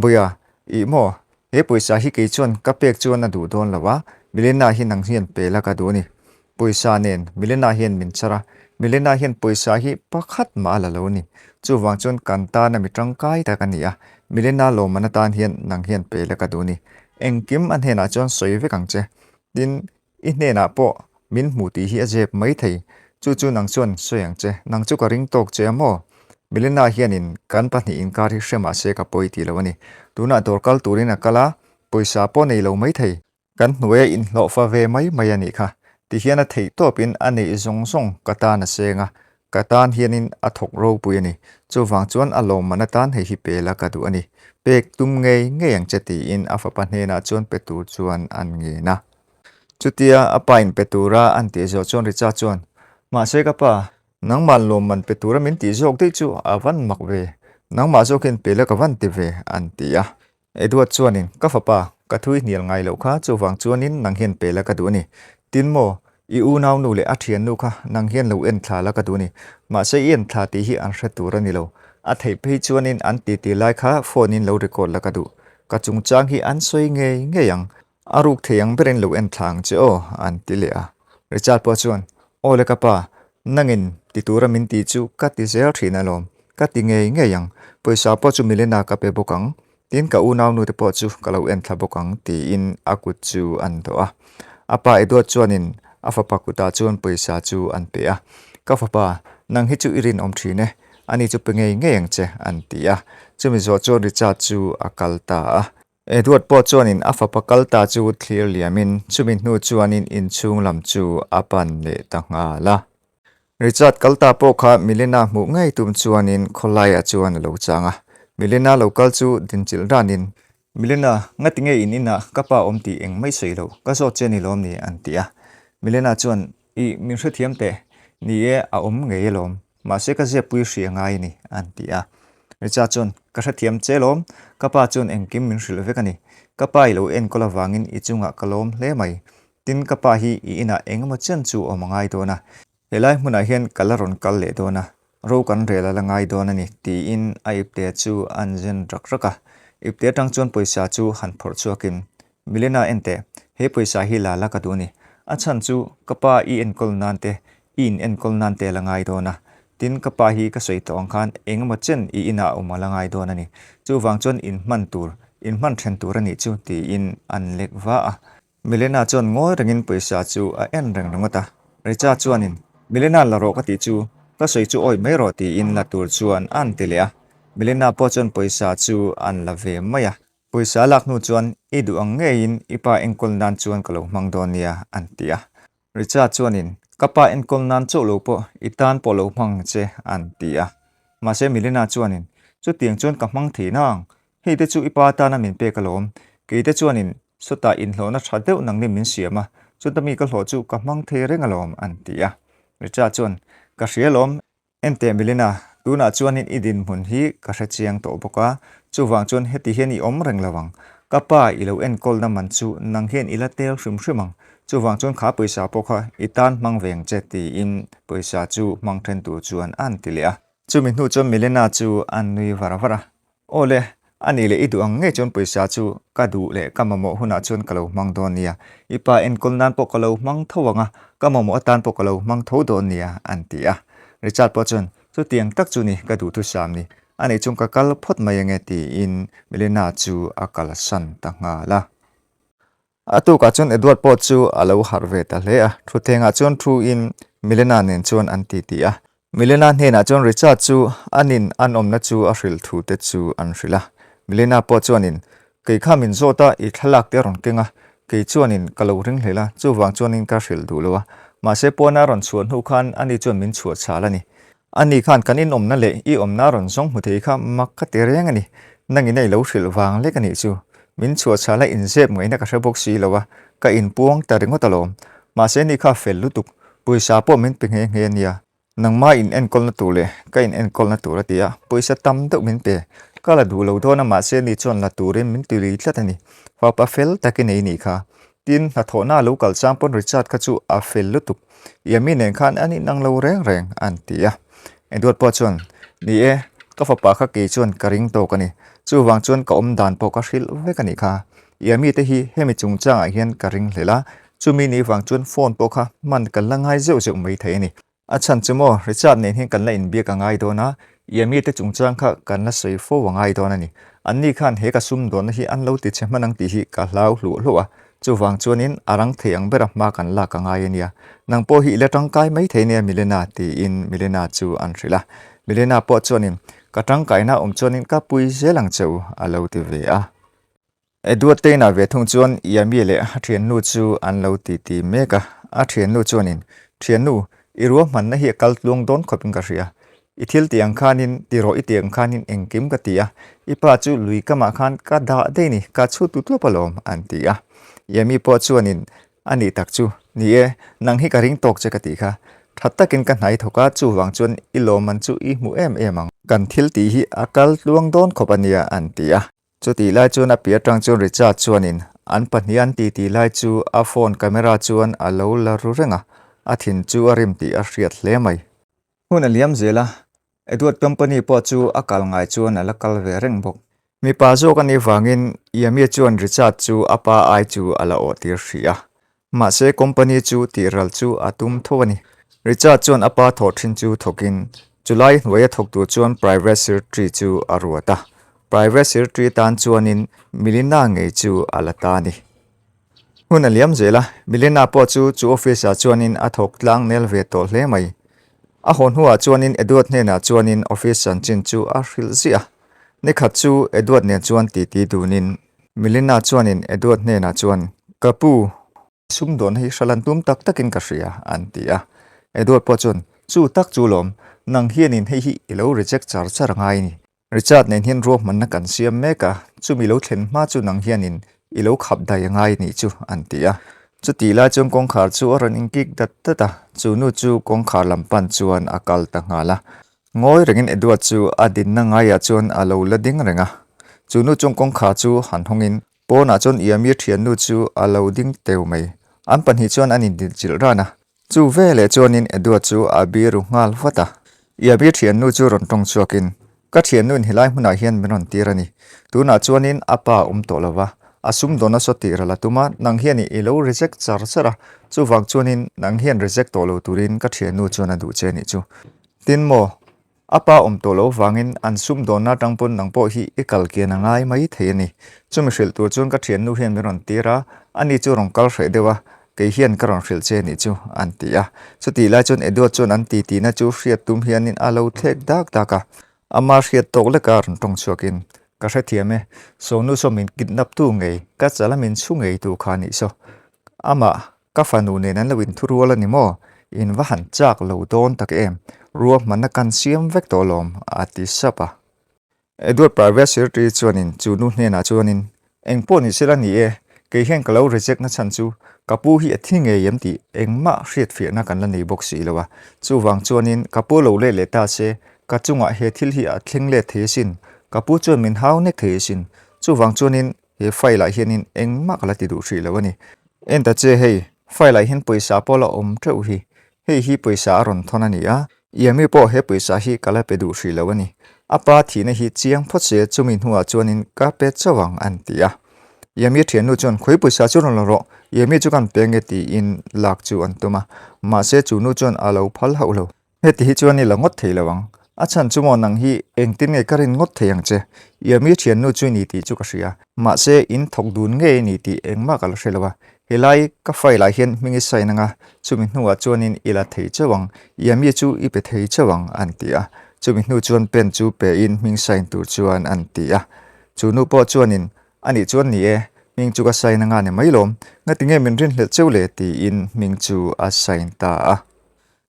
Buia, ih maw, he pawisa hi kei chuan ka pek chuan a duh dawn lo a, Milena hi nang hian pe la ka duh a ni. Pawisa nen Milena hian min char a, Milena hian pawisa hi pakhat mah a la lo a ni. Chuvang chuan kan tana mi tangkai tak a ni a, Milena lawmman atan hian nang hian pe la ka duh a ni. Engkim a hnenah chuan sawi vek ang che. Tin, i hnenah pawh min hmu tih hi a zep mai thei. Chu chu nang chuan sawi ang che. Nang chu ka ring tawk che a maw? Milena hianin kan pahnih inkar hi hre mah se ka pawi tih lo a ni. Tunah dawr kal turin a kal a, pawisa pawh nei lo mai thei. Kan hnuaia inhlawhfa ve mai mai a nih kha. Tihian a theih tawpin a neih zawng zawng ka tan a seng a, Ka tan hianin a thawk ropui a ni. Chuvang chuan a lawmman atan hei hi pe la ka duh a ni. Pek tum ngei ngei ang che tiin a fapa hnenah chuan pe tur chuan an ngen a. Chutia a pa in pe tura an tih zawh chuan Richa chuan, Mahse ka pa, nangmah lawmman pe tura min tih zawk daih chu a van mak ve, nangmah zawkin pe la ka van ti ve, an ti a. Edward chuanin, Ka fapa, ka thui hnial ngai loh kha, chuvang chuanin nang hian pe la ka duh a ni. Tin maw, i unaunu leh a thiannu kha nang hian lo en thla la ka duh a ni. Mahse i en thla tih hi an hre tur a ni lo. A theih phei chuanin an titi lai kha phone in lo record la ka duh. Ka chungchang hi an sawi ngei ngei ang. A ruk thei ang berin lo en thla ang che aw, an ti leh a. Richard pawh chuan, Aw le ka pa, nangin ti tura min ti chu ka ti zel thin alawm, ka ti ngei ngei ang. Pawisa pawh chu Milena ka pe bawk ang, tin ka unaunu te pawh chu ka lo en thla bawk ang, tiin a kut chu an dawh a. A pa Edward chuanin a fapa kutah chuan pawisa chu an pe a. Ka fapa, nang hi chu i rinawm thin e, ani chu pe ngei ngei ang che, an ti a. Chumi zawh chuan Richard chu a kal ta a. Edward pawh chuanin a fapa kal ta chu thlir liamin chumi hnu chuanin inchhung lam chu a pan leh ta nghal a. Richard kal ta pawh kha Milena hmuh ngei tum chuanin khawlaiah chuan a lo chang a. Milena lo kal chu dinchilh ranin, Milena, ngati nge in inah ka pa awm tih eng mai sawi loh, ka zawt che ni lawm ni? an ti a. Milena chuan, Ih, min hrethiam teh, ni e, a awm ngei alawm. Mahse ka ziakpui hri a ngai a ni, an ti a. Richa chuan, Ka hrethiam che lawm, ka pa chuan engkim min hrilh vek a ni. Ka pa i lo enkawl avangin i chungah ka lawm hle mai. Tin, ka pa hi i inah eng emaw chen chu awm a ngai dawn a. Helai hmunah hian ka la rawn kal leh dawn a, ro kan rel a la ngai dawn a ni, tiin a ipte chu an zen rak rak a. Ipte atang chuan pawisa chu han phawrh chhuakin, Milena en teh, he pawisa hi la la ka duh a ni. A chhan chu ka pa i enkawl nan te, i in enkawl nan te a la ngai dawn a. Tin, ka pa hi ka sawi tawh ang khan eng emaw chen i inah a awm a la ngai dawn a ni. Chuvang chuan in hman tur, in hman then tur a nih chu tiin an lek va a. Milena chuan ngawi rengin pawisa chu a en reng ringawt a. Richa chuanin, Milena la rawh ka tih chu, ka sawi chu awih mai rawh tiin la tur chuan a an ti leh a. Milena pawh chuan pawisa chu an la ve mai a. Pawisa lak hnu chuan i duh ang ngeiin i pa enkawl nan chuan ka lo hmang dawn nia, an ti a. Richard chuanin, Ka pa enkawl nan chauh lo pawh i tan pawh lo hmang ang che, an ti a. Mahse Milena chuanin, Chutiang chuan ka hmang thei nang, hei te chu i pa tana min pek alawm, kei te chuanin sawtah inhlawhna tha deuh nangni min siam a, chuta mi ka hlawh chu ka hmang thei reng alawm, an ti a. Richard chuan, Ka hria alawm, Enteh Milena, tunah chuanin i dinhmun hi ka hre chiang tawh bawk a, chuvang chuan heti hian i awm reng lo ang. Ka pa i lo enkawlna man chu nang hian i la tel hrim hrim ang, chuvang chuan kha pawisa pawh kha i tan hmang ve ang che tiin pawisa chu hmang then tur chuan a an ti leh a. Chumi hnu chuan Milena chu a nui var var a, Aw le, a nih leh i duh ang ngei chuan pawisa chu ka duh leh ka mamawh hunah chuan ka lo hmang dawn nia. I pa enkawl nan pawh ka lo hmang tho ang a, ka mamawh atan pawh ka lo hmang tho dawn nia, an ti a. Richard pawh chuan, Chutiang tak chu ni ka duhthusam ni, a nih chuan ka kal phawt mai ange tiin Milena chu a kalsan ta nghal a. A tukah chuan Edward pawh chu a lo harh ve ta hle a, thutthlengah chuan thu in Milena nen chuan an ti ti a. Milena hnenah chuan Richard chu anin an awmna chu a hrilh thu te chu an hrilh a. Milena pawh chuanin, Kei kha min zawt a, i thlalak te a rawn keng a, kei chuanin ka lo ring hlel a, chuvang chuanin ka hrilh duh lo a. Mahse pawn a rawn chhuah hnu khan ani chuan min chhuah chhal a ni. Ani khan kan inawmna leh i awmna rawn zawng hmu thei kha mak ka ti reng a ni. Nangin a i lo hrilh vang lek a nih chu. Min chhuahchhal a inzep ngaihna ka hre bawk si lo a, ka inpuang ta ringawt alawm. Mahse ni kha fel lutuk, pawisa pawh min pe nghe nghe a nia. Nangma in enkawlna tur leh ka in enkawlna tur a ti a, pawisa tam deuh min pe. Ka la duh lo dawn a mahse ni chuan la turin min ti lui tlat a ni. Fapa fel tak i nei nih kha. Tin, hnathawhna a lo kal chang pawn Richard kha chu a fel lutuk. Yami nen khan an inang lo reng reng, an ti a. Edward pawh chuan, Ni e, ka fapa kha kei chuan ka ring tawk a ni. Chuvang chuan ka awm dan pawh ka hrilh vek a nih kha. Yami te hi hemi chungchangah hian ka ring hlel a, chumi ni vang chuan phone pawh kha hman ka la ngai zeuh zeuh mai thei a ni. A chhan chu maw, Richard nen hian kan la inbiak a ngai dawn a, Yami te chungchang kha kan la sawi fo a ngai dawn a ni. Anni khan he ka sumdawnna hi an lo ti chhe hman ang tih hi ka hlau hluah hluah a, chuvang chuanin a rang thei ang bera hma kan lak a ngai a nia. Nang pawh hi i la tangkai mai thei nia Milena tiin Milena chu an hrilh a. Milena pawh chuanin, Ka tangkaina awm chuanin ka pui zel ang che u a lo ti ve a. Edward te inah ve thung chuan Yami leh a thiannu chu an lo titi mek a, a thiannu chuanin, Thiannu, i ruahmanna hi a kal tluang dawn khawpin ka hria. I thil tih ang khanin, ti rawh i tih ang khanin engkim ka ti a, i pa chu lui kamah khan ka dah daih ni, ka chhu tu tluap alawm, an ti a. Yami pawh chuanin. A nih tak chu, ni e, nang hi ka ring tawk che ka tih kha. Tha takin ka hnai thawk a, chuvang chuan i lawmman chu i hmu em em ang. Kan thil tih hi a kal tluang dawn khawp a nia, an ti a. Chutih lai chuan a piah atang chuan Richard chuanin an pahnih an titi lai chu a phone camera chuan a lo la ru reng a, a thin chu a rim tih a hriat hle mai. Hun a liam zel a, Edward company pawh chu a kal ngai chuan a la kal ve reng bawk. Mipa zawk a nih vangin Yamia chuan Richard chu a pa ai chu a la awh tir hrih a. Mahse company chu tih ral chu a tum tho a ni. Richard chuan a pa thawh thin chu thawkin chulai hnuaia thawk tur chuan private secretary chu a ruat a. Private secretary tan chuanin Milina ngei chu a la ta a ni. Hun a liam zel a, Milena pawh chu chu office ah chuanin a thawk tlang nel ve tawh hle mai. A haw hnuah chuanin Edward hnenah chuanin office chanchin chu a hrilh ziah a. Nikhat chu Edward nen chuan titi dunin Milena chuanin Edward hnenah chuan, Ka pu, sumdawn hi hralan tum tak takin ka hria, an ti a. Edward pawh chuan, Chu tak chu lawm, nang hianin hei hi i lo reject char char a ngai a ni. Richard nen hian ruahmanna kan siam mek a, chumi lo thlen hma chu nang hianin i lo khap dai a ngai nih chu, an ti a. Chutih lai chuan kawngkhar chu a rawn inkik dat dat a, chu nu chu kawngkhar lam pan chuan a kal ta nghal a. Ngawi rengin Edward chu a dinna ngaiah chuan a lo la ding reng a. Chu nu chuan kawngkhar chu han hawngin pawnah chuan Iamir thiannu chu a lo ding teu mai. An pahnih chuan an indilhchilh ran a. Chu veleh chuanin Edward chu a biru nghal vat a. Iabi thiannu chu rawn tawng chhuakin, Ka thiannuin helai hmunah hian min rawn tir a ni. Tunah chuanin a pa a awm tawh lo va, a sumdawn a saw tih ral a tum a, nang hian i lo reject char char a, chuvang chuanin nang hian reject tawh lo turin ka thiannu chuan a duh che a nih chu. Tin maw? A pa awm tawh loh vangin an sumdawnna atang pawn nang pawh hi i kal kian a ngai mai thei a ni. Chumi hrilh tur chuan ka thiannu hian min rawn tir a, ani chu rawn kal hreh deuh a, kei hian ka rawn hrilh che nih chu, an ti a. Chutih lai chuan Edward chuan an titihna chu hriat tum hianin a lo thlek dak dak a, ama hriat tawk leka rawn tawng chhuakin, Ka hrethiam e, Sawnu saw min kidnap tu ngei, ka chala min chhu ngei tu kha nih saw. Amah Ka fanu nen an lo inthu rual a ni maw? In va han chak lo dawn tak em? Ruahmanna kan siam vek tawh alawm, a ti sap a. Edward Private Secretary chuanin chu nu hnenah chuanin, Eng pawh ni sela ni e, kei hian ka lo reject na chhan chu ka pu hi a thi ngei em tih engmah hriatfiahna kan la nei bawk si lo a. Chuvang chuanin ka pu lo let leh ta se, ka chungah he thil hi a thleng let thei asin, ka pu chuan min hau nek thei asin. Chuvang chuanin He file ah hianin engmah ka la ti duh hrih lo a ni. En ta che hei, file ah hian pawisa pawh la awm teuh hi. Hei hi pawisa a rawn thawn a ni a, Iami pawh he pawisa hi ka la pe duh hrih lo a ni. A pa thihna hi chiang phawt se chumi hnuah chuanin ka pe chauh ang an ti a. Iami thiannu chuan khawi pawisa chu rawn la rawh, Iami chu kan pe nge tiin lak chu an tum a. Mahse chu nu chuan a lo phal hauh lo. Heti hi chuan i la ngawt thei lo ang. A chhan chu maw nang hi engtin nge ka rin ngawt thei ang che? Iami thiannu chu i ni tih chu ka hria. Mahse, in thawk dun ngei i ni tih engmah ka la hre lo a. Helai ka file ah hian hming i sign anga, chumi hnuah chuanin i la thei chauh ang. Iami chu i pe thei chauh ang, an ti a. Chumi hnu chuan pen chu pe in hming sign tur chuan an ti a. Chu nu pawh chuanin, A nih chuan ni e, hming chu ka sign anga ni mai lawm. Ngatinge min rinhlelh cheu le? tiin hming chu a sign ta a.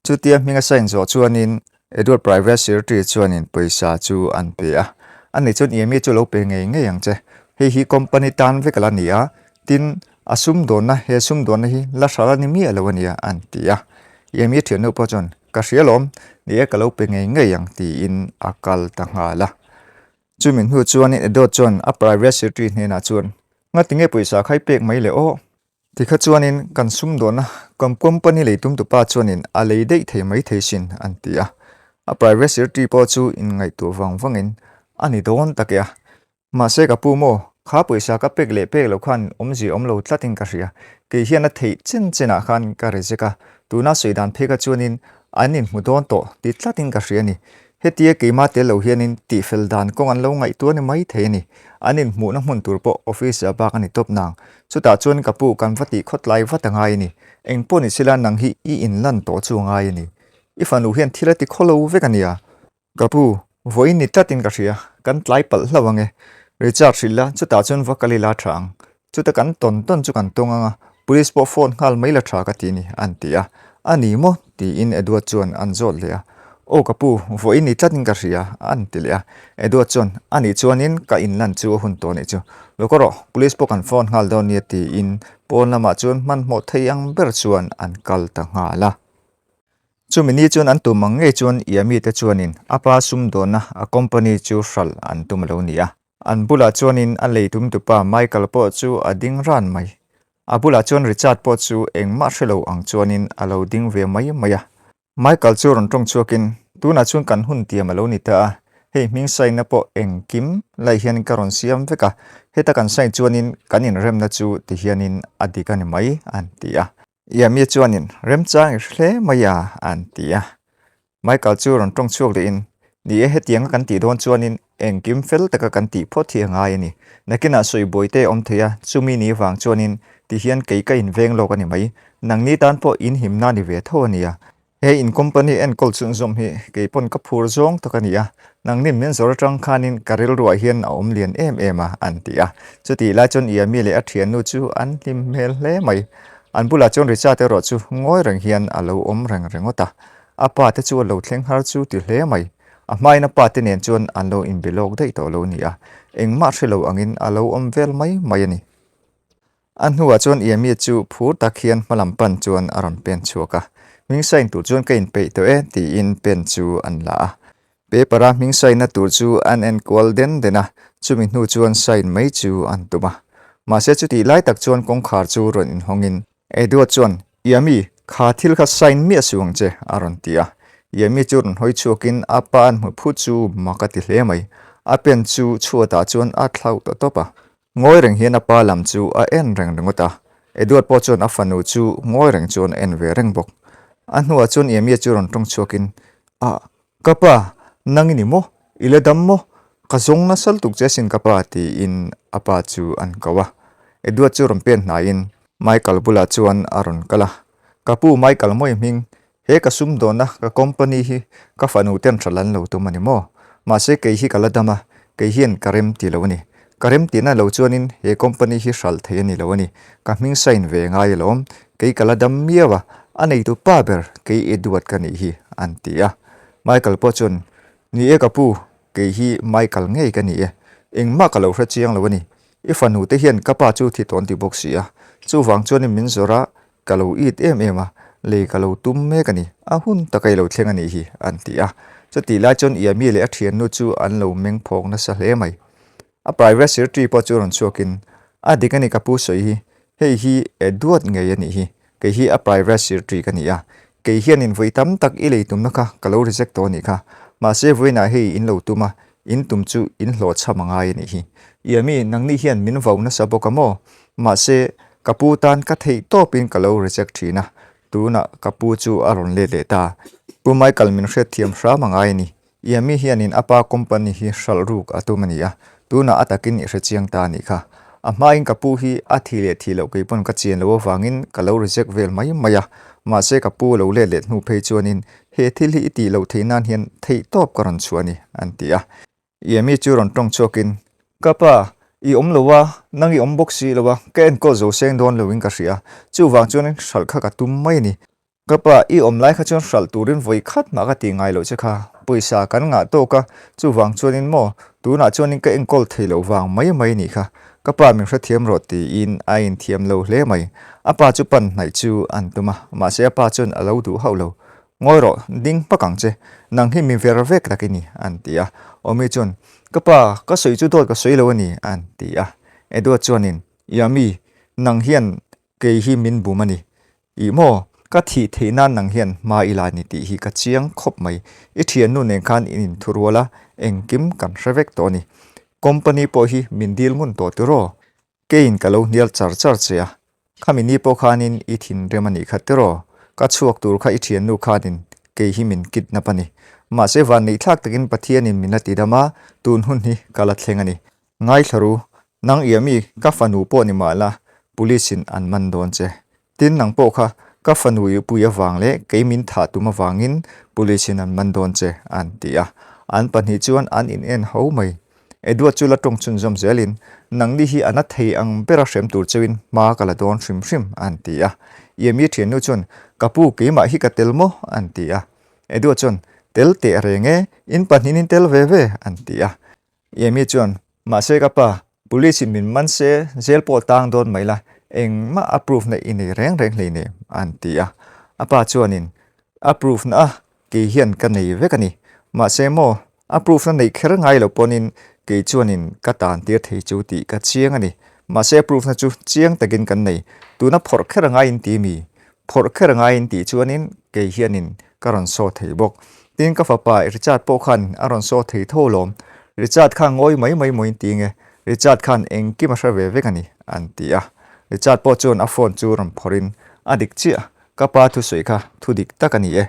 Chutia hming a sign zawh chuanin Edward Private Secretary chuanin pawisa chu an pe a. Ani chuan EMI chu lo pe ngei ngei ang che. Hei hi company tan vek ala ni a, tin a sumdawnna he sumdawnna hi la hral a ni miah lo a nia an ti a. EMI thiannu pawh chuan ka hria lawm, ni e ka lo pe ngei ngei ang tiin a kal ta nghal a. Chumi hnu chuanin Edward chuan a Private Secretary hnenah chuan Ngatinge pawisa khai pek mai le aw? Tikha chuanin kan sumdawnna kan company lei tum tupa chuanin a lei daih thei mai thei sin an ti a. A private secretary pawh chu inngaihtuah vang vangin a ni dawn tak e a. Mahse ka pu maw, kha pawisa ka pek leh pek loh khan awmzia awm lo tlatin ka hria. Kei hian a theih chen chenah khan ka reject a, tuna sawi dan phei kha chuanin an inhmu dawn tawh ti tlatin ka hria a ni. Hetia keimah tel lo hianin tihfel dan kawng an lo ngaihtuah ni mai thei a ni. An inhmuhna hmun tur pawh office ah bak a ni tawp nang. Chutah chuan ka pu kan va tih khawtlai vat a ngai a ni. Eng pawh ni sila nang hi i inlan tawh chu a ngai a ni. I fanu hian thil a ti khaw lo vek a nia. Ka pu, vawiin ni tlatin ka hria, kan tlai palh hlauh ang e. Richard hrilh la, chutah chuan va kal ila tha ang. Chuta kan tawn tawn chu kan tawng ang a, police pawh phone nghal mai la tha ka ti ni, an ti a. A ni maw? tiin Edward chuan an zawt leh a. Aw ka pu, vawiin ni tlatin ka hria, an ti leh a. Edward chuan, Anih chuanin ka inlan chu a hun tawh anih chu. Lo ka rawh, police pawh kan phone nghal dawn nia tiin pawn lamah chuan hmanhmawh thei ang ber chuan an kal ta nghal a. Chumi ni chuan an tum ang ngei chuan Yami te chuanin a pa sumdawnna a company chu hralh an tum a lo ni a. An bulah chuanin a lei tumtupa Michael pawh chu a ding ran mai. A bulah chuan Richard pawh chu engmah hre lo ang chuanin a lo ding ve mai mai a. Michael chu rawn tawng chhuakin, Tunah chuan kan hun tiam a lo ni ta a, hei hming sign-na pawh engkim lai hian ka rawn siam vek a, heta kan sign chuanin kan inremna chu ti hianin a dik a ni mai, an ti a. Iamia chuanin, Remchang i hre hle mai a, an ti a. Michael chu rawn tawng chhuak lehin, Ni e, hetianga kan tih dawn chuanin engkim fel taka kan tih phawt hi a ngai a ni. Nakinah sawi buai te a awm thei a, chumi ni vang chuanin ti hian kei ka inveng lawk a ni mai. Nangni tan pawh inhimna ni ve tho a nia. He in company enkawl chhunzawm hi kei pawn ka phur zawng tak a ni a, nangni min zawr atang khanin ka rilruah hian a awm lian em em a, an ti a. Chutih lai chuan Iami leh a thiannu chu an hlim hmel hle mai. An bulah chuan Richard erawh chu ngawi reng hian a lo awm reng ringawt a. A pa te chu a lo thleng har chu ti hle mai. A hmain a pa te nen chuan an lo inbe lawk daih tawh lo ni a, engmah hre lo angin a lo awm vel mai mai a ni. A hnuah chuan Iamia chu phur tak hian hmalam pan chuan a rawn pen chhuak a, Hming sign tur chuan ka inpeih tawh e tiin pen chu an la a. Paper a hming sign na tur chu an en kual den den a, chumi hnu chuan sign mai chu an tum a. Mahse chutih lai tak chuan kawngkhar chu rawn inhawngin Edward chuan, Iami, kha thil kha sign miah suh ang che, a rawn ti a. Iami chu rawn hawi chhuakin a pa an hmu phut chu mak a ti hle mai. A pen chu chhuatah chuan a thlauh ta tawp a. Ngawi reng hian a pa lam chu a en reng ringawt a. Edward pawh chuan a fanu chu ngawi reng chuan a en ve reng bawk. A hnuah chuan Iamia chu rawn tawng chhuakin, Ah, ka pa, nang i ni maw? I la dam maw? Ka zawng nasa lutuk che asin ka pa, tiin a pa chu an ko a. Edward chu rawn pen hnaiin Michael bulah chuan a rawn kal a, Ka pu Michael mawi hming, he ka sumdawnna ka company hi ka fanu ten hral an lo tum a ni maw? Mahse kei hi ka la dam a, kei hian ka rem ti lo a ni. Ka rem tihna lo chuanin he company hi hral thei a ni lo a ni. Ka hming sign ve ngai alawm, kei ka la dam miau a, a neitu pa ber kei Edward ka nih hi, an ti a. Michael pawh chuan, Ni e ka pu, kei hi Michael ngei ka ni e, engmah ka lo hre chiang lo a ni. I fanu te hian ka pa chu thi tawn ti bawk si a, chuvang chuanin min zawrh a, ka lo it em em a, lei ka lo tum mek a ni, a hun taka i lo thleng a nih hi, an ti a. Chutih lai chuan Iami leh a thiannu chu an lo meng phawk nasa hle mai. A private secretary pawh chu rawn chhuakin, A dik a ni ka pu sawi hi, hei hi Edward ngei a nih hi, kei hi a private secretary ka ni a, kei hianin vawi tam tak i lei tumna kha ka lo reject tawh a nih kha, mahse vawiinah hei in lo tum a, in tum chu in hlawhchham a ngai a nih hi. Iami, nangni hian min vau nasa bawk a maw? Mahse, ka pu tan ka theih tawpin ka lo reject thin a, tunah ka pu chu a rawn let leh ta. Pu Michael min hriatthiam hram a ngai a ni. Iami hianin a pa company hi hralh ruk a tum a ni a, tunah a takin i hre chiang ta a nih kha. A hmain ka pu hi a thih leh thih loh kei pawn ka chian loh avangin ka lo reject vel mai mai a, mahse ka pu lo let leh hnu phei chuanin he thil hi i tih loh theih nan hian theih tawp ka rawn chhuah a ni, an ti a. Iami chu rawn tawng chhuakin, Ka pa, i awm lo a, nang i awm bawk si lo a, ka enkawl zo seng dawn loin ka hria, chuvang chuan hralh kha ka tum mai a ni. Ka pa, i awm lai kha chuan hralh turin vawi khat mah ka ti ngai loh che kha, pawisa kan ngah tawk a, chuvang chuanin maw, tunah chuanin ka enkawl thei loh vang mai mai nih kha, ka pa min hrethiam rawh tiin a inthiam lo hle mai. A pa chu pan hnaih chu an tum a, mahse a pa chuan a lo duh hauh lo. Ngawi rawh, ding hmak ang che, nang hi mi ver vek tak i ni, an ti a. Awmi chuan, Ka pa, ka sawi chu dawt ka sawi lo a ni, an ti a. Edward chuanin, Yami, nang hian Kei hi min bum a ni. Ih maw, ka thih theih nan nang hian hma i la ni tih hi ka chiang khawp mai. I thiannu nen khan in inthurual a, engkim kan hre vek tawh a ni. Company pawh hi min dil ngun tawh tiraw? Keiin ka lo hnial char char che a, khami ni pawh khanin i thinrim a nih kha tiraw? Ka chhuak tur kha i thiannu khanin kei hi min kidnap a ni. Mahse vanneihthlak takin Pathianin min la tidam a, tun hun hi ka la thleng a ni. Ngaithla ru, nang ia mi ka fanu pawh ni mah la, police in an man dawn che. Tin nang pawh kha ka fanu i pui avang leh kei min thah tum avangin police in an man dawn che, an ti a. An pahnih chuan an in en ho mai. Edward chu la tawng chhunzawm zelin, Nangni hi a na thei ang bera hrem tur cheuin hma ka la dawn hrim hrim, an ti a. Iami thiannu chuan, Ka pu keimah hi ka tel maw? an ti a. Edward chuan, Tel teh reng e, in pahnihin in tel ve ve, an ti a. Yemi chuan, Mahse ka pa, police in min man se, jail pawh tang dawn mai la, engmah a proof na i nei reng reng hleinem, an ti a. A pa chuanin, A proof na a, kei hian ka nei vek a ni. Mahse maw, a proof na neih kher ngai lo pawnin kei chuanin ka tan tir thei chu tih ka chiang a ni. Mahse a proof na chu chiang takin kan nei. Tuna phawrh kher a ngai in ti mi? Phawrh kher a ngai in tih chuanin kei hianin ka rawn saw thei bawk. Tin ka fapa Richard pawh khan a rawn saw thei tho alawm. Richard kha ngawi mai mai maw in ti nge? Richard khan engkim a hre ve vek a ni, an ti a. Richard pawh chuan a phone chu rawn phawrhin a dik chiah. Ka pa thusawi kha thu dik tak a ni e.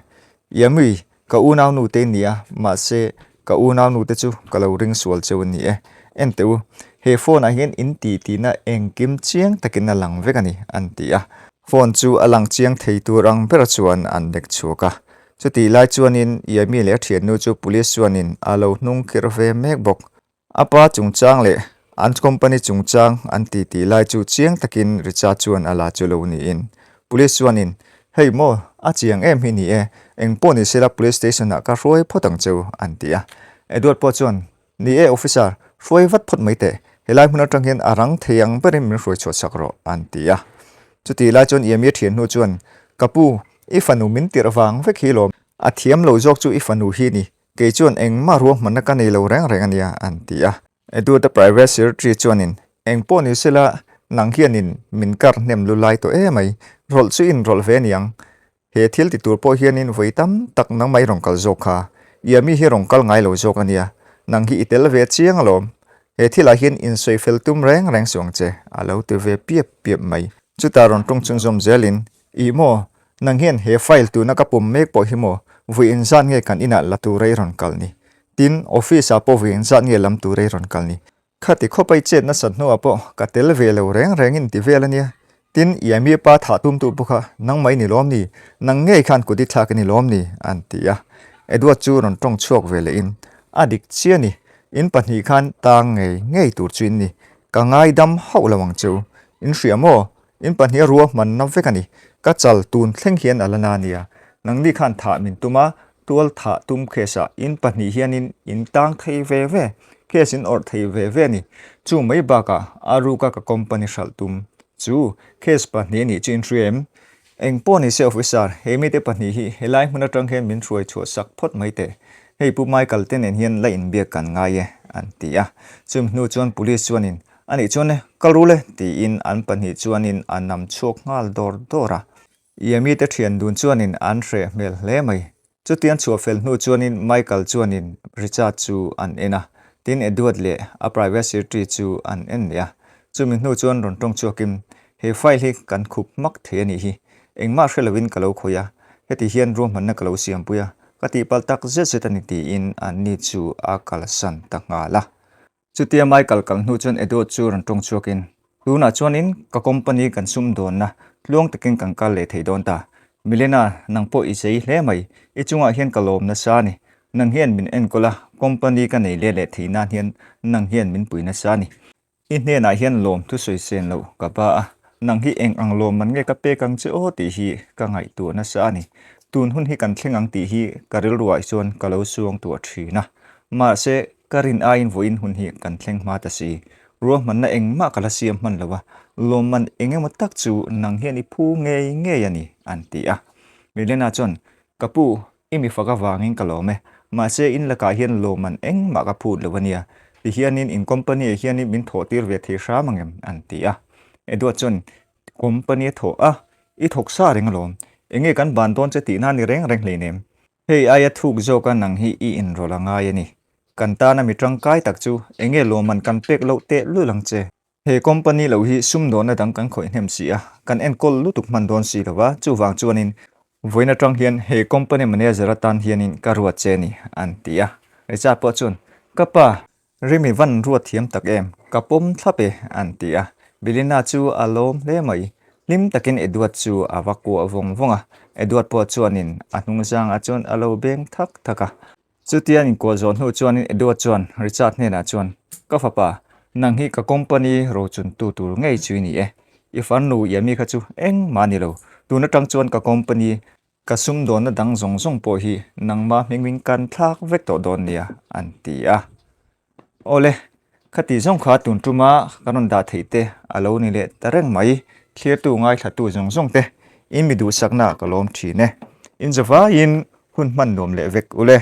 Yamui, ka unaunu te ni a, mahse ka unaunu te chu ka lo ring sual cheu a ni e. En teh u, he phone ah hian in tih tihna engkim chiang takin a lang vek a ni, an ti a. Phone chu a lang chiang thei tur ang ber chuan an lek chhuak a. Chutih lai chuanin Yami leh a thiannu chu police chuanin a lo hnung khirh ve mek bawk. A pa chungchang leh an company chungchang an ti tih lai chu chiang takin Richard chuan a la chu lo niin. Police chuanin, Hei maw, a chiang em hi ni e, eng pawh ni sela police station ah ka hruai phawt ang cheu, an ti a. Edward pawh chuan, Ni e officer, hruai vat phawt mai teh, helai hmun atang hian a rang thei ang berin min hruai chhuah sak rawh, an ti a. Chutih lai chuan Yemi thianhnu chuan, Ka pu, i fanu min tirh vang vek hi lawm, a thiam lo zawk chu i fanu hi ni, Kei chuan engmah ruahmanna ka nei lo reng reng a nia, an ti a. Edward-a private secretary chuanin, Eng pawh ni sela, nang hianin min kar hnem lu lai tawh em mai, rawlh chu in rawlh ve aniang. He thil ti tur pawh hianin vawi tam tak nangmah i rawn kal zawk kha. Ia mi hi rawn kal ngai lo zawk a nia, nang hi i tel ve chiang alawm. He thilah hian insawi fel tum reng reng suh ang che, a lo ti ve piap piap mai. Chutah rawn ṭawng chhunzawm zelin, Ih maw, nang hian he file tuna ka pawm mek pawh hi maw, vui engzat nge kan inah la tura i rawn kal ni? Tin, office ah pawh vui engzat nge lam tura i rawn kal ni? Khati khawpa i chet nasat hnuah pawh ka tel ve lo reng reng in ti vel a nia. Tin, i ami pa thah tumtu pawh kha nangmah i ni lawm ni? Nang ngei khan kut i thlak i ni lawm ni? an ti a. Edward chu rawn tawng chhuak ve leh in, A dik chiah ni, in pahnih khan tang ngei ngei tur chu in ni. Ka ngaidam hauh lo ang cheu. In hria maw? In pahnih a ruahmanna vek a ni. Ka chal tun thleng hian a la na nia. Nangni khan thah min tum a, tual thah tum case ah in pahnih hianin in tang thei ve ve, case in awrh thei ve ve a ni. Chu mai bakah a ruka ka company hralh tum chu case pahnih a nih chu in hria em? Eng pawh ni se officer, he mite pahnih hi helai hmun atang hian min hruai chhuah sak phawt mai teh. Hei Pu Michael te nen hian la inbiak kan ngai e, an ti a. Chumi hnu chuan police chuanin A nih chuan e, kal rul e, tiin an pahnih chuanin a nam chhuak nghal dawr dawr a. Yemi te thian dun chuanin an hreh hmel hle mai. Chutiang chhuah fel hnu chuanin Michael chuanin Richard chu an en a, tin Edward leh a private secretary chu an en leh a. Chumi hnu chuan rawn tawng chhuakin, He file hi kan khup hmak thei a nih hi, engmah hre lovin ka lo khawih a, heti hian ruahmanna ka lo siampui a, ka tihpalh tak zet zet a ni tiin anni chu a kalsan ta nghal a. Chutia Michael kal hnu chuan Edward chu rawn tawng chhuakin, Tunah chuanin ka company kan sumdawnna tluang takin kan kal leh thei dawn ta. Milena, nang pawh i zei hle mai. I chungah hian ka lawm nasa a ni. Nang hian min enkawl a, company ka nei leh leh thei nan hian nang hian min pui nasa a ni. I hnenah hian lawm thusawi sen loh ka ba a, nang hi eng ang lawmman nge ka pek ang che aw tih hi ka ngaihtuah nasa a ni. Tun hun hi kan thleng ang tih hi ka rilruah chuan ka lo suang tuah thin a. Mahse, Ka rin aiin vawiin hun hi kan thleng hma ta si. Ruahmanna engmah ka la siam hman lo a, lawmman eng emaw tak chu nang hian i phu ngei ngei a ni, an ti a. Milena chuan, Ka pu, i mi fak avangin ka lawm e. Mahse, in lakah hian lawmman engmah ka phut lo a nia. Tihianin in company-ah hianin min thawh tir ve thei hram ang em? an ti a. Edward chuan, Company a thawh a, i thawk sa reng alawm. Enge kan ban dawn che tihna a ni reng reng hleinem. Hei aia thuk zawka nang hi i inrawlh a ngai a ni. Kan tana mi tangkai tak chu enge lawmman kan pek loh teh lul ang che. He company lo hi sumdawnna dang kan khawih hnem si a, kan enkawl lutuk hman dawn si lo va, chuvang chuanin vawiin atang hian he company manager atan hianin ka ruat che ni, an ti a. Richard pawh chuan, Ka pa, Rimi van ruat thiam tak em? Ka pawm thlap e, an ti a. Bilina chu a lawm hle mai. Hlim takin Edward chu a va kuah vawng vawng a. Edward pawh chuanin a hnung zangah chuan a lo beng thak thak a. Chutia an inkuah zawh hnu chuanin Edward chuan Richard hnenah chuan, Ka fapa, nang hi ka company rochuntu tur ngei chu i ni e. I farnu Yami kha chu engmah a ni lo. Tun atang chuan ka company. Ka sumdawnna dang zawng zawng pawh hi nangma hmingin kan thlak vek tawh dawn nia, an ti a. Awle, khati zawng kha tun tuma kan rawn dah theih te a lo ni leh ta reng mai, thlirtu ngaithlatu zawng zawng te in mi duhsakna ka lawm thin e. In zavaiin hun hman nuam leh vek ule.